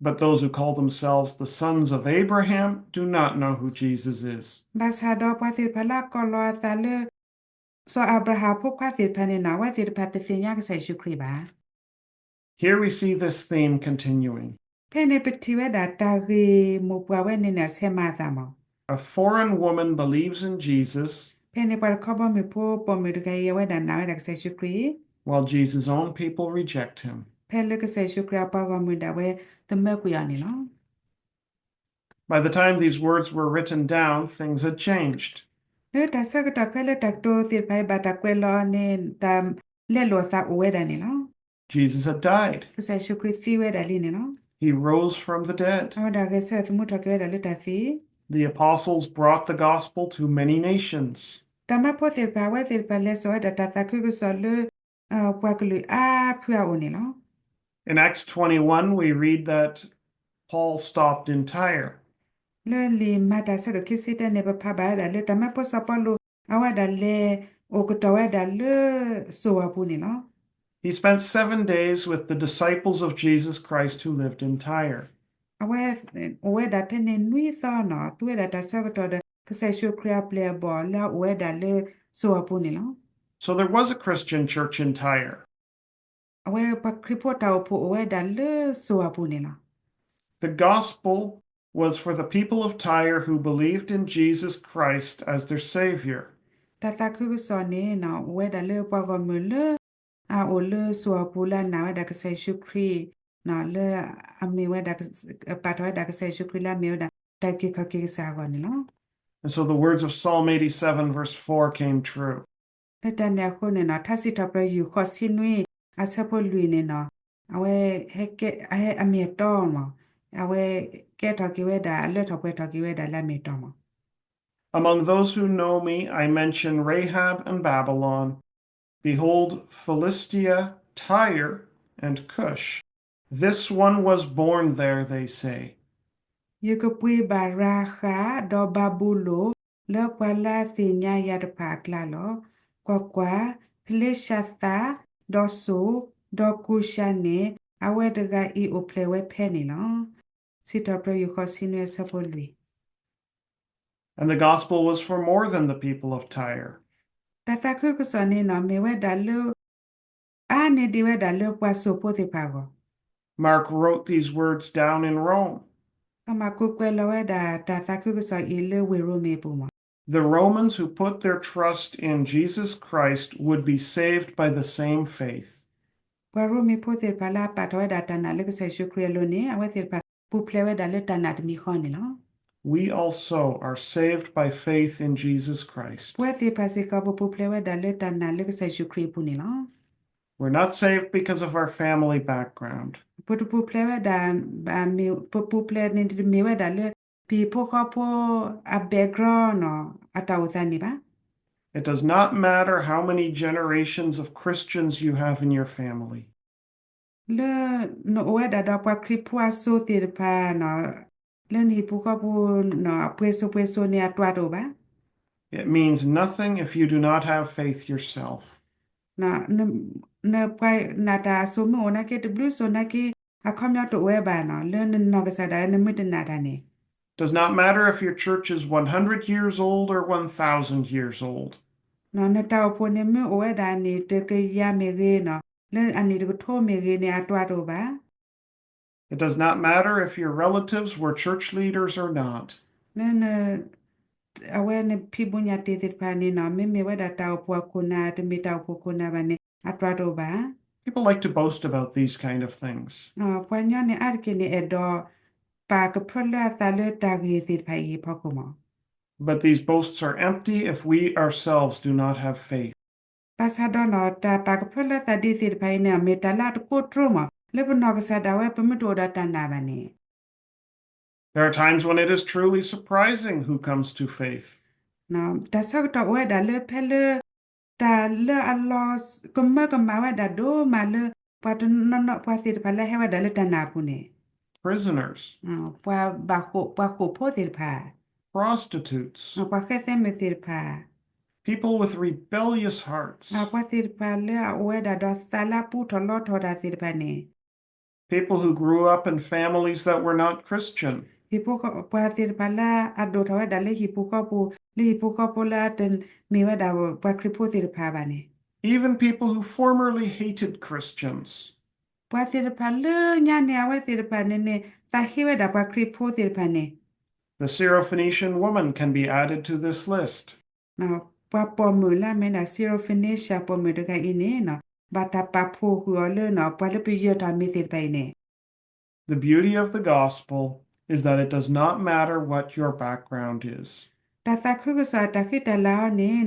But those who call themselves the sons of Abraham do not know who Jesus is. ဘၣ်ဆၣ်ဒီးပှၤသ့ၣ်တဖၣ်လၢအကိးလီၤအသးလၢ စီၤအၤဘြၤဟၣ်ဖိခွါသ့ၣ်တဖၣ်န့ၣ်နီၣ် အဝဲသ့ၣ်တဖၣ်တသ့ၣ်ညါကစၢ်ယ့ၣ်ၡူးခရံာ်ဘၣ်. Here we see this theme continuing. ဖဲန့ၣ်ပထံၣ်ဝဲဒၣ် တၢ်ဂ့ၢ်မိၢ်ပှၢ်ဝဲန့ၣ်န့ၣ် အဆဲးမၤအသးမး. A foreign woman believes in Jesus ဖဲန့ၣ်ပှၤတခီဘီမုၢ်ဖိပိာ်မုၣ်တဂၤအံၤ အဝဲဒၣ်နာ်ဝဲဒၣ်ကစၢ်ယ့ၣ်ၡူးခရံာ် while Jesus' own people reject him. ဖဲလၢကစၢ်ယ့ၣ်ၡူးခရံာ်အပှၤဂီၢ်မုၢ်ဒၣ်ဝဲ သမၢကွံာ်အီၤန့ၣ်လီၤ. By the time these words were written down, things had changed. လၢတၢ်ဆၢကတီၢ်ဖဲလၢတၢ်ကတိၤသ့ၣ်တဖၣ်အံၤဘၣ်တၢ်ကွဲးလီၤအီၤန့ၣ် တၢ်လဲလိာ်အသးအိၣ်ဝဲဒၣ်န့ၣ်လီၤ. Jesus had died. ကစၢ်ယ့ၣ်ၡူးခရံာ်သံဝဲဒၣ်လံန့ၣ်လီၤ. He rose from the dead. အဝဲဒၣ်ဂဲၤဆၢထၢၣ်သမူထီၣ်က့ၤဝဲဒၣ်လၢတၢ်သံ The apostles brought the gospel to many nations. တၢ်မၢဖိသ့ၣ်တဖၣ် အဝဲသ့ၣ်တဖၣ်လဲၤစိာ်ဝဲဒၣ်တၢ်သးခုကစီၣ်လၢ ပှၤကလုာ်အါဖုအအိၣ်န့ၣ်လီၤ. In Acts twenty-one, we read that Paul stopped in Tyre. လၢလံာ်မၤတၢ်ဆၢဒိၣ်ခံဆံတၢန့ၣ် ပဖးဘၣ်ဝဲဒၣ်လၢတၢ်မၢဖိစီၤပီလူး အဝဲဒၣ်လဲၤအိၣ်ကတီၢ်ဝဲဒၣ်လၢစိၤအပူၤန့ၣ်လီၤ. He spent seven days with the disciples of Jesus Christ who lived in Tyre. အဝဲအိၣ်ဝဲဒၣ်ဖဲန့ၣ်နွံသီနီၤ သူဝဲဒၣ်တၢ်ဆၢကတီၢ်ဒီး ကစၢ်ယ့ၣ်ၡူးခရံာ်အပျဲၢ်အဘီၣ်လၢအအိၣ်ဝဲဒၣ်လၢစိၤအပူၤန့ၣ်လီၤ. So there was a Christian church in Tyre. အဝဲပှၤခရံာ်ဖိတၢ်အိၣ်ဖှိၣ်အိၣ်ဝဲဒၣ်လၢစိၤအပူၤန့ၣ်လီၤ. The gospel was for the people of Tyre who believed in Jesus Christ as their Savior. တၢ်သးခုကစီၣ်န့ၣ် အိၣ်ဝဲဒၣ်လၢပှၤဂီၢ်မုၢ်လၢ အအိၣ်လၢစိၤအပူၤလၢအနာ်ဝဲဒၣ်ကစၢ်ယ့ၣ်ၡူးခရံာ် လၢအမ့ၢ်ဝဲဒၣ် ပာ်ထီၣ်ဝဲဒၣ်ကစၢ်ယ့ၣ်ၡူးခရံာ်လၢအမ့ၢ်ဝဲဒၣ်တၢ်အုၣ်က့ၤခီၣ်က့ၤကစၢ်အဂီၢ်န့ၣ်လီၤ. And so the words of Psalm eighty-seven verse four came true. လၢတၢ်န့ၣ်အဃိန့ၣ် ထါစံးထီၣ်ပတြၢၤယုၢ်ဃိးဆံနွံ အဆၢဖိလွံၢ်န့ၣ်နီၤ အဝဲ အမ့ၢ်အတီမး အဝဲကဲထီၣ်က့ၤဝဲဒၣ် အလၢထီၣ်ပှဲၤထီၣ်က့ၤဝဲဒၣ်လၢအမ့ၢ်အတီမး. Among those who know me, I mention Rahab and Babylon. Behold, Philistia, Tyre, and Cush. This one was born there, they say. ယကပှ့ၤဘၣ်ရၤဃး ဒီးဘၤဘူလိၣ် လၢပှၤလၢအသ့ၣ်ညါယၤတဖၣ်အကျါလီၤ. ကွၢ်ကွၢ်, ဖလ့ၡသး, ဒီးစိၤ, ဒီးကူၡၤန့ၣ် အဝဲတဂၤအံၤအိၣ်ဖျဲၣ်ဝဲဖဲန့ၣ်လီၤ. စံးထီၣ်ပတြၢၤယုၢ်ဃိးဆံနွံအဆၢဖိလွံၢ် And the gospel was for more than the people of Tyre. တၢ်သးခုကစီၣ်န့ၣ်နီၤ မ့ၢ်ဝဲဒၣ်လၢ အါန့ၢ်ဒံးဝဲဒၣ်လၢပှၤစိၤဖိသ့ၣ်တဖၣ်အဂီၢ်. Mark wrote these words down in Rome. စီၤမၢ်ကူးကွဲးလီၤဝဲဒၣ်တၢ်သးခုကစီၣ်အံၤလၢဝ့ၢ်ရိမ့ၤအပူၤမး. The Romans who put their trust in Jesus Christ would be saved by the same faith. ပှၤရိမ့ၤဖိသ့ၣ်တဖၣ်လၢအပာ်ထီၣ်ဝဲဒၣ်တၢ်နာ်လၢကစၢ်ယ့ၣ်ၡူးခရံာ်အလိၤန့ၣ် အဝဲသ့ၣ်တဖၣ်ပူၤဖျဲးဝဲဒၣ်လၢတၢ်နာ်တမံၤဃီန့ၣ်လီၤ. We also are saved by faith in Jesus Christ. ပဝဲသ့ၣ်တဖၣ်စ့ၢ်ကီးပပူၤဖျဲးဝဲဒၣ်လၢတၢ်နာ်လၢကစၢ်ယ့ၣ်ၡူးခရံာ်အပူၤန့ၣ်လီၤ. We're not saved because of our family background. ပတပူၤဖျဲးဝဲဒၣ်, ပပူၤဖျဲးန့ၣ်တမ့ၢ်ဝဲဒၣ်လၢ ပဟံၣ်ဖိဃီဖိအ background နီၤ အတၢ်အိၣ်သးန့ၣ်ဘၣ်. It does not matter how many generations of Christians you have in your family. လၢနအိၣ်ဝဲဒၣ်ဒီးပှၤခရံာ်ဖိအစိၤသ့ၣ်တဖၣ်နီၤ လၢနဟံၣ်ဖိဃီဖိ အပှဲၤစိၤပှဲၤစိၤန့ၣ် အတွၤတအိၣ်ဘၣ်. It means nothing if you do not have faith yourself. နပှၤနာ်တၢ်အစိၤမ့ၢ်အိၣ်နာ်က့ တဘျုးစိၤနာ်က့ အခီပညီတအိၣ်ဝဲဘၣ်နီၤ လၢနနီၢ်ကစၢ်ဒၣ်ဝဲနမ့ၢ်တနာ်တၢ်န့ၣ်. Does not matter if your church is one hundred years old or one thousand years old. နတၢ်အိၣ်ဖှိၣ်န့ၣ်မ့ၢ်အိၣ်ဝဲဒၣ်အနံၣ်တကယၤမ့ၢ်ဂ့ၤနီၤ လၢအနံၣ်တကထိမ့ၢ်ဂ့ၤန့ၣ် အတွၤတအိၣ်ဘၣ်. It does not matter if your relatives were church leaders or not. အဝဲနဖံးဘူးညၣ်တ့ၢ်သ့ၣ်တဖၣ်န့ၣ်နီၤ မ့မ့ၢ်ဝဲဒၣ်တၢ်အိၣ်ဖှိၣ်အခိၣ်နၢ် တမ့ၢ်တၢ်အိၣ်ဖှိၣ်ခိၣ်နၢ်ဘၣ်န့ၣ် အတွၤတအိၣ်ဘၣ်. People like to boast about these kind of things. ပှၤကညီန့ၣ် အါတက့ၢ်န့ၣ် အဲၣ်ဒိးပာ်ကဖၢလၢအသးလၢတၢ်ဂ့ၢ်သ့ၣ်တဖၣ်အံၤအဖီခိၣ်မး. But these boasts are empty if we ourselves do not have faith. ဘၣ်ဆၣ်ဒီးနီၤ တၢ်ပာ်ကဖၢလၢသးဒ်သ့ၣ်တဖၣ်အံၤန့ၣ် မ့ၢ်တၢ်လၢအတကိးတြိမး လၢပနီၢ်ကစၢ်ဒၣ်ဝဲ ပမ့ၢ်တအိၣ်ဒီးတၢ်နာ်ဘၣ်န့ၣ် There are times when it is truly surprising who comes to faith. တၢ်ဆၢကတီၢ်အိၣ်ဝဲဒၣ်လၢ ဖဲလၢ တၢ်လၢအလီၤကမၢကမၣ်ဝဲဒၣ်ဒိၣ်မးလၢ ပှၤတနီၤနီၤ ပှၤသ့ၣ်တဖၣ်လၢအဟဲဝဲဒၣ်လၢတၢ်နာ်အပူၤန့ၣ် prisoners, ပှၤဘၣ်ဃိး ပှၤဃိာ်ဖိသ့ၣ်တဖၣ်, prostitutes, ပှၤဃဲသဲမုၣ်သ့ၣ်တဖၣ်, people with rebellious hearts, ပှၤသ့ၣ်တဖၣ်လၢအအိၣ်ဝဲဒၣ်ဒီးသးလၢအပူထီၣ်လီထီၣ်တၢ်သ့ၣ်တဖၣ်န့ၣ် people who grew up in families that were not Christian, ဟံၣ်ဖိဃီ ပှၤသ့ၣ်တဖၣ်လၢအဒိၣ်ထီၣ်ဝဲဒၣ်လၢဟံၣ်ပူၤဃီပူၤ လၢဟံၣ်ဖိဃီဖိလၢအတမ့ၢ်ဝဲဒၣ်ပှၤခရံာ်ဖိသ့ၣ်တဖၣ်ဘၣ်န့ၣ် even people who formerly hated Christians. ပှၤသ့ၣ်တဖၣ်လၢညါန့ၣ် အဝဲသ့ၣ်တဖၣ်န့ၣ်န့ၣ် သးဟ့ဝဲဒၣ်ပှၤခရံာ်ဖိသ့ၣ်တဖၣ်န့ၣ် The Syrophoenician woman can be added to this list. ပှၤပိာ်မုၣ်လၢအမ့ၢ်ဒၣ် Syrophoenicia ပိာ်မုၣ်တဂၤအံၤန့ၣ် ဘၣ်တၢ်ပာ်ဖှိၣ်ဃုာ်အီၤလၢ ပှၤလၢပယၢၤတၢ်မ့ၢ်သ့ၣ်တဖၣ်အံၤန့ၣ် The beauty of the gospel is that it does not matter what your background is. တၢ်သးခုကစီၣ်အတၢ်ဃံတၢ်လၤအံၤန့ၣ်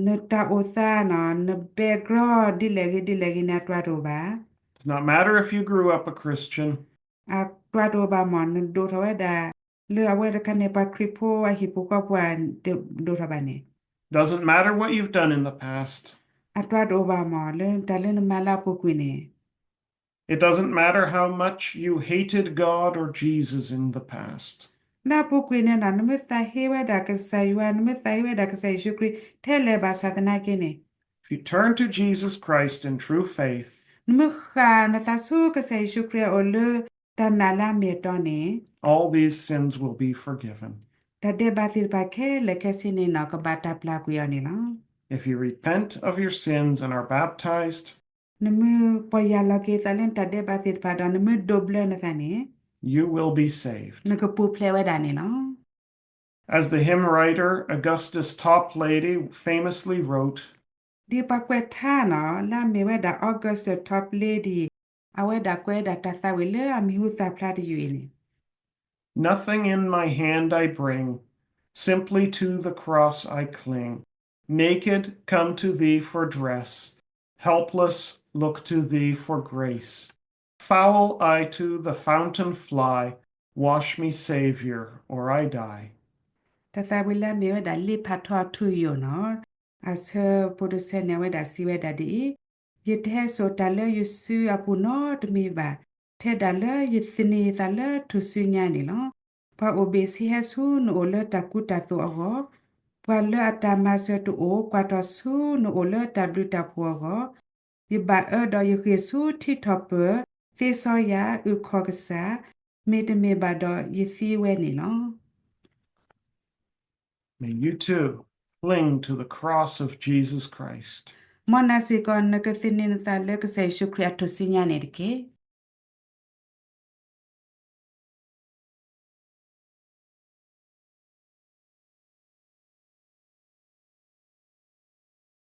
နတၢ်အိၣ်သး န background ဒ်လဲၣ်ဂ့ၤဒ်လဲၣ်ဂ့ၤန့ၣ် အတြၢ်တအိၣ်ဘၣ်. Does not matter if you grew up a Christian. အတြၢ်တအိၣ်ဘၣ်မ့ၢ် နဒိၣ်ထီၣ်ဝဲဒၣ် လၢအဝဲတခါန့ၣ် ပှၤခရံာ်ဖိအဟံၣ်ဖိဃီဖိအဒိၣ်ထီၣ်ဘၣ်န့ၣ် Doesn't matter what you've done in the past. အတြၢ်တအိၣ်ဘၣ်မ့ၢ် လၢတၢ်လၢနမၤလၢအပူၤကွံာ်န့ၣ် It doesn't matter how much you hated God or Jesus in the past. လၢအပူၤကွံာ်န့ၣ် နမ့ၢ်သးဟ့ဝဲဒၣ်ကစၢ်ယွၤ နမ့ၢ်သးဟ့ဝဲဒၣ်ကစၢ်ယ့ၣ်ၡူးခရံာ် ထဲလဲၣ်ဘၣ်ဆၣ်သနာ်က့န့ၣ် If you turn to Jesus Christ in true faith, နမ့ၢ်ဃၣ်နသးဆူကစၢ်ယ့ၣ်ၡူးခရံာ်အအိၣ်လၢတၢ်နာ်လၢအမ့ၢ်အတီန့ၣ် all these sins will be forgiven. တၢ်ဒဲးဘးသ့ၣ်တဖၣ်ခဲလၢာ်ခဲဆ့န့ၣ် ကဘၣ်တၢ်ပျၢ်ကွံာ်အီၤန့ၣ်လီၤ. If you repent of your sins and are baptized, နမ့ၢ်ပီၢ်ယၢ်လီၤက့ၤသးလၢနတၢ်ဒဲးဘးသ့ၣ်တဖၣ်ဒီး နမ့ၢ်ဒိးဘျၢနသးန့ၣ် you will be saved. နကပူၤဖျဲးဝဲဒၣ်န့ၣ်လီၤ. As the hymn writer Augustus Toplady famously wrote, ဒ်ပှၤကွဲးထါန့ၣ် လၢအမ့ၢ်ဝဲဒၣ် Augustus Toplady အဝဲဒၣ်ကွဲးဝဲဒၣ်တၢ်သးဝံၣ်လၢအမံၤဟူသၣ်ဖျါတယုၢ်အံၤန့ၣ် Nothing in my hand I bring, simply to the cross I cling. Naked, come to thee for dress, helpless, look to thee for grace. Foul I to the fountain fly, wash me, Saviour, or I die. တၢ်သးဝံၣ်လၢအမ့ၢ်ဝဲဒၣ် လ့ဖးထီအထူအယိာ်န့ၣ် အဆၢဖိတဆၢန့ၣ် အဝဲဒၣ်စံးဝဲဒၣ်ဒ်အံၤ, ယတဟဲစိာ်တၢ်လၢယစုအပူၤနီတမံၤဘၣ်, ထဲဒၣ်လၢယသန့ၤယသးလၢထူၣ်စုညါန့ၣ်လီၤ. ပှၤအိၣ်ဘ့ၣ်ဆ့ဟဲဆူနအိၣ်လၢတၢ်ကူတၢ်သိးအဂီၢ်, ပှၤလၢအတၢ်မၤစၢၤတအိၣ် ကွၢ်ထီၣ်ဆူနအိၣ်လၢတၢ်ဘျုးတၢ်ဖှိၣ်အဂီၢ်, ယဘၣ်အၢဒီးယဃ့ၢ်ဆူထံထီၣ်ပၢၢ်, သ့စီယၤ, အုၣ်ခီၣ်ကစၢ်, မ့တမ့ၢ်ဘၣ်ဒီးယသံဝဲန့ၣ်လီၤ. May you too cling to the cross of Jesus Christ. မ်နၤစ့ၢ်ကီး နကသန့ၤနသးလၢကစၢ်ယ့ၣ်ၡူးခရံာ်အထူၣ်စုညါန့ၣ်တက့ၢ်.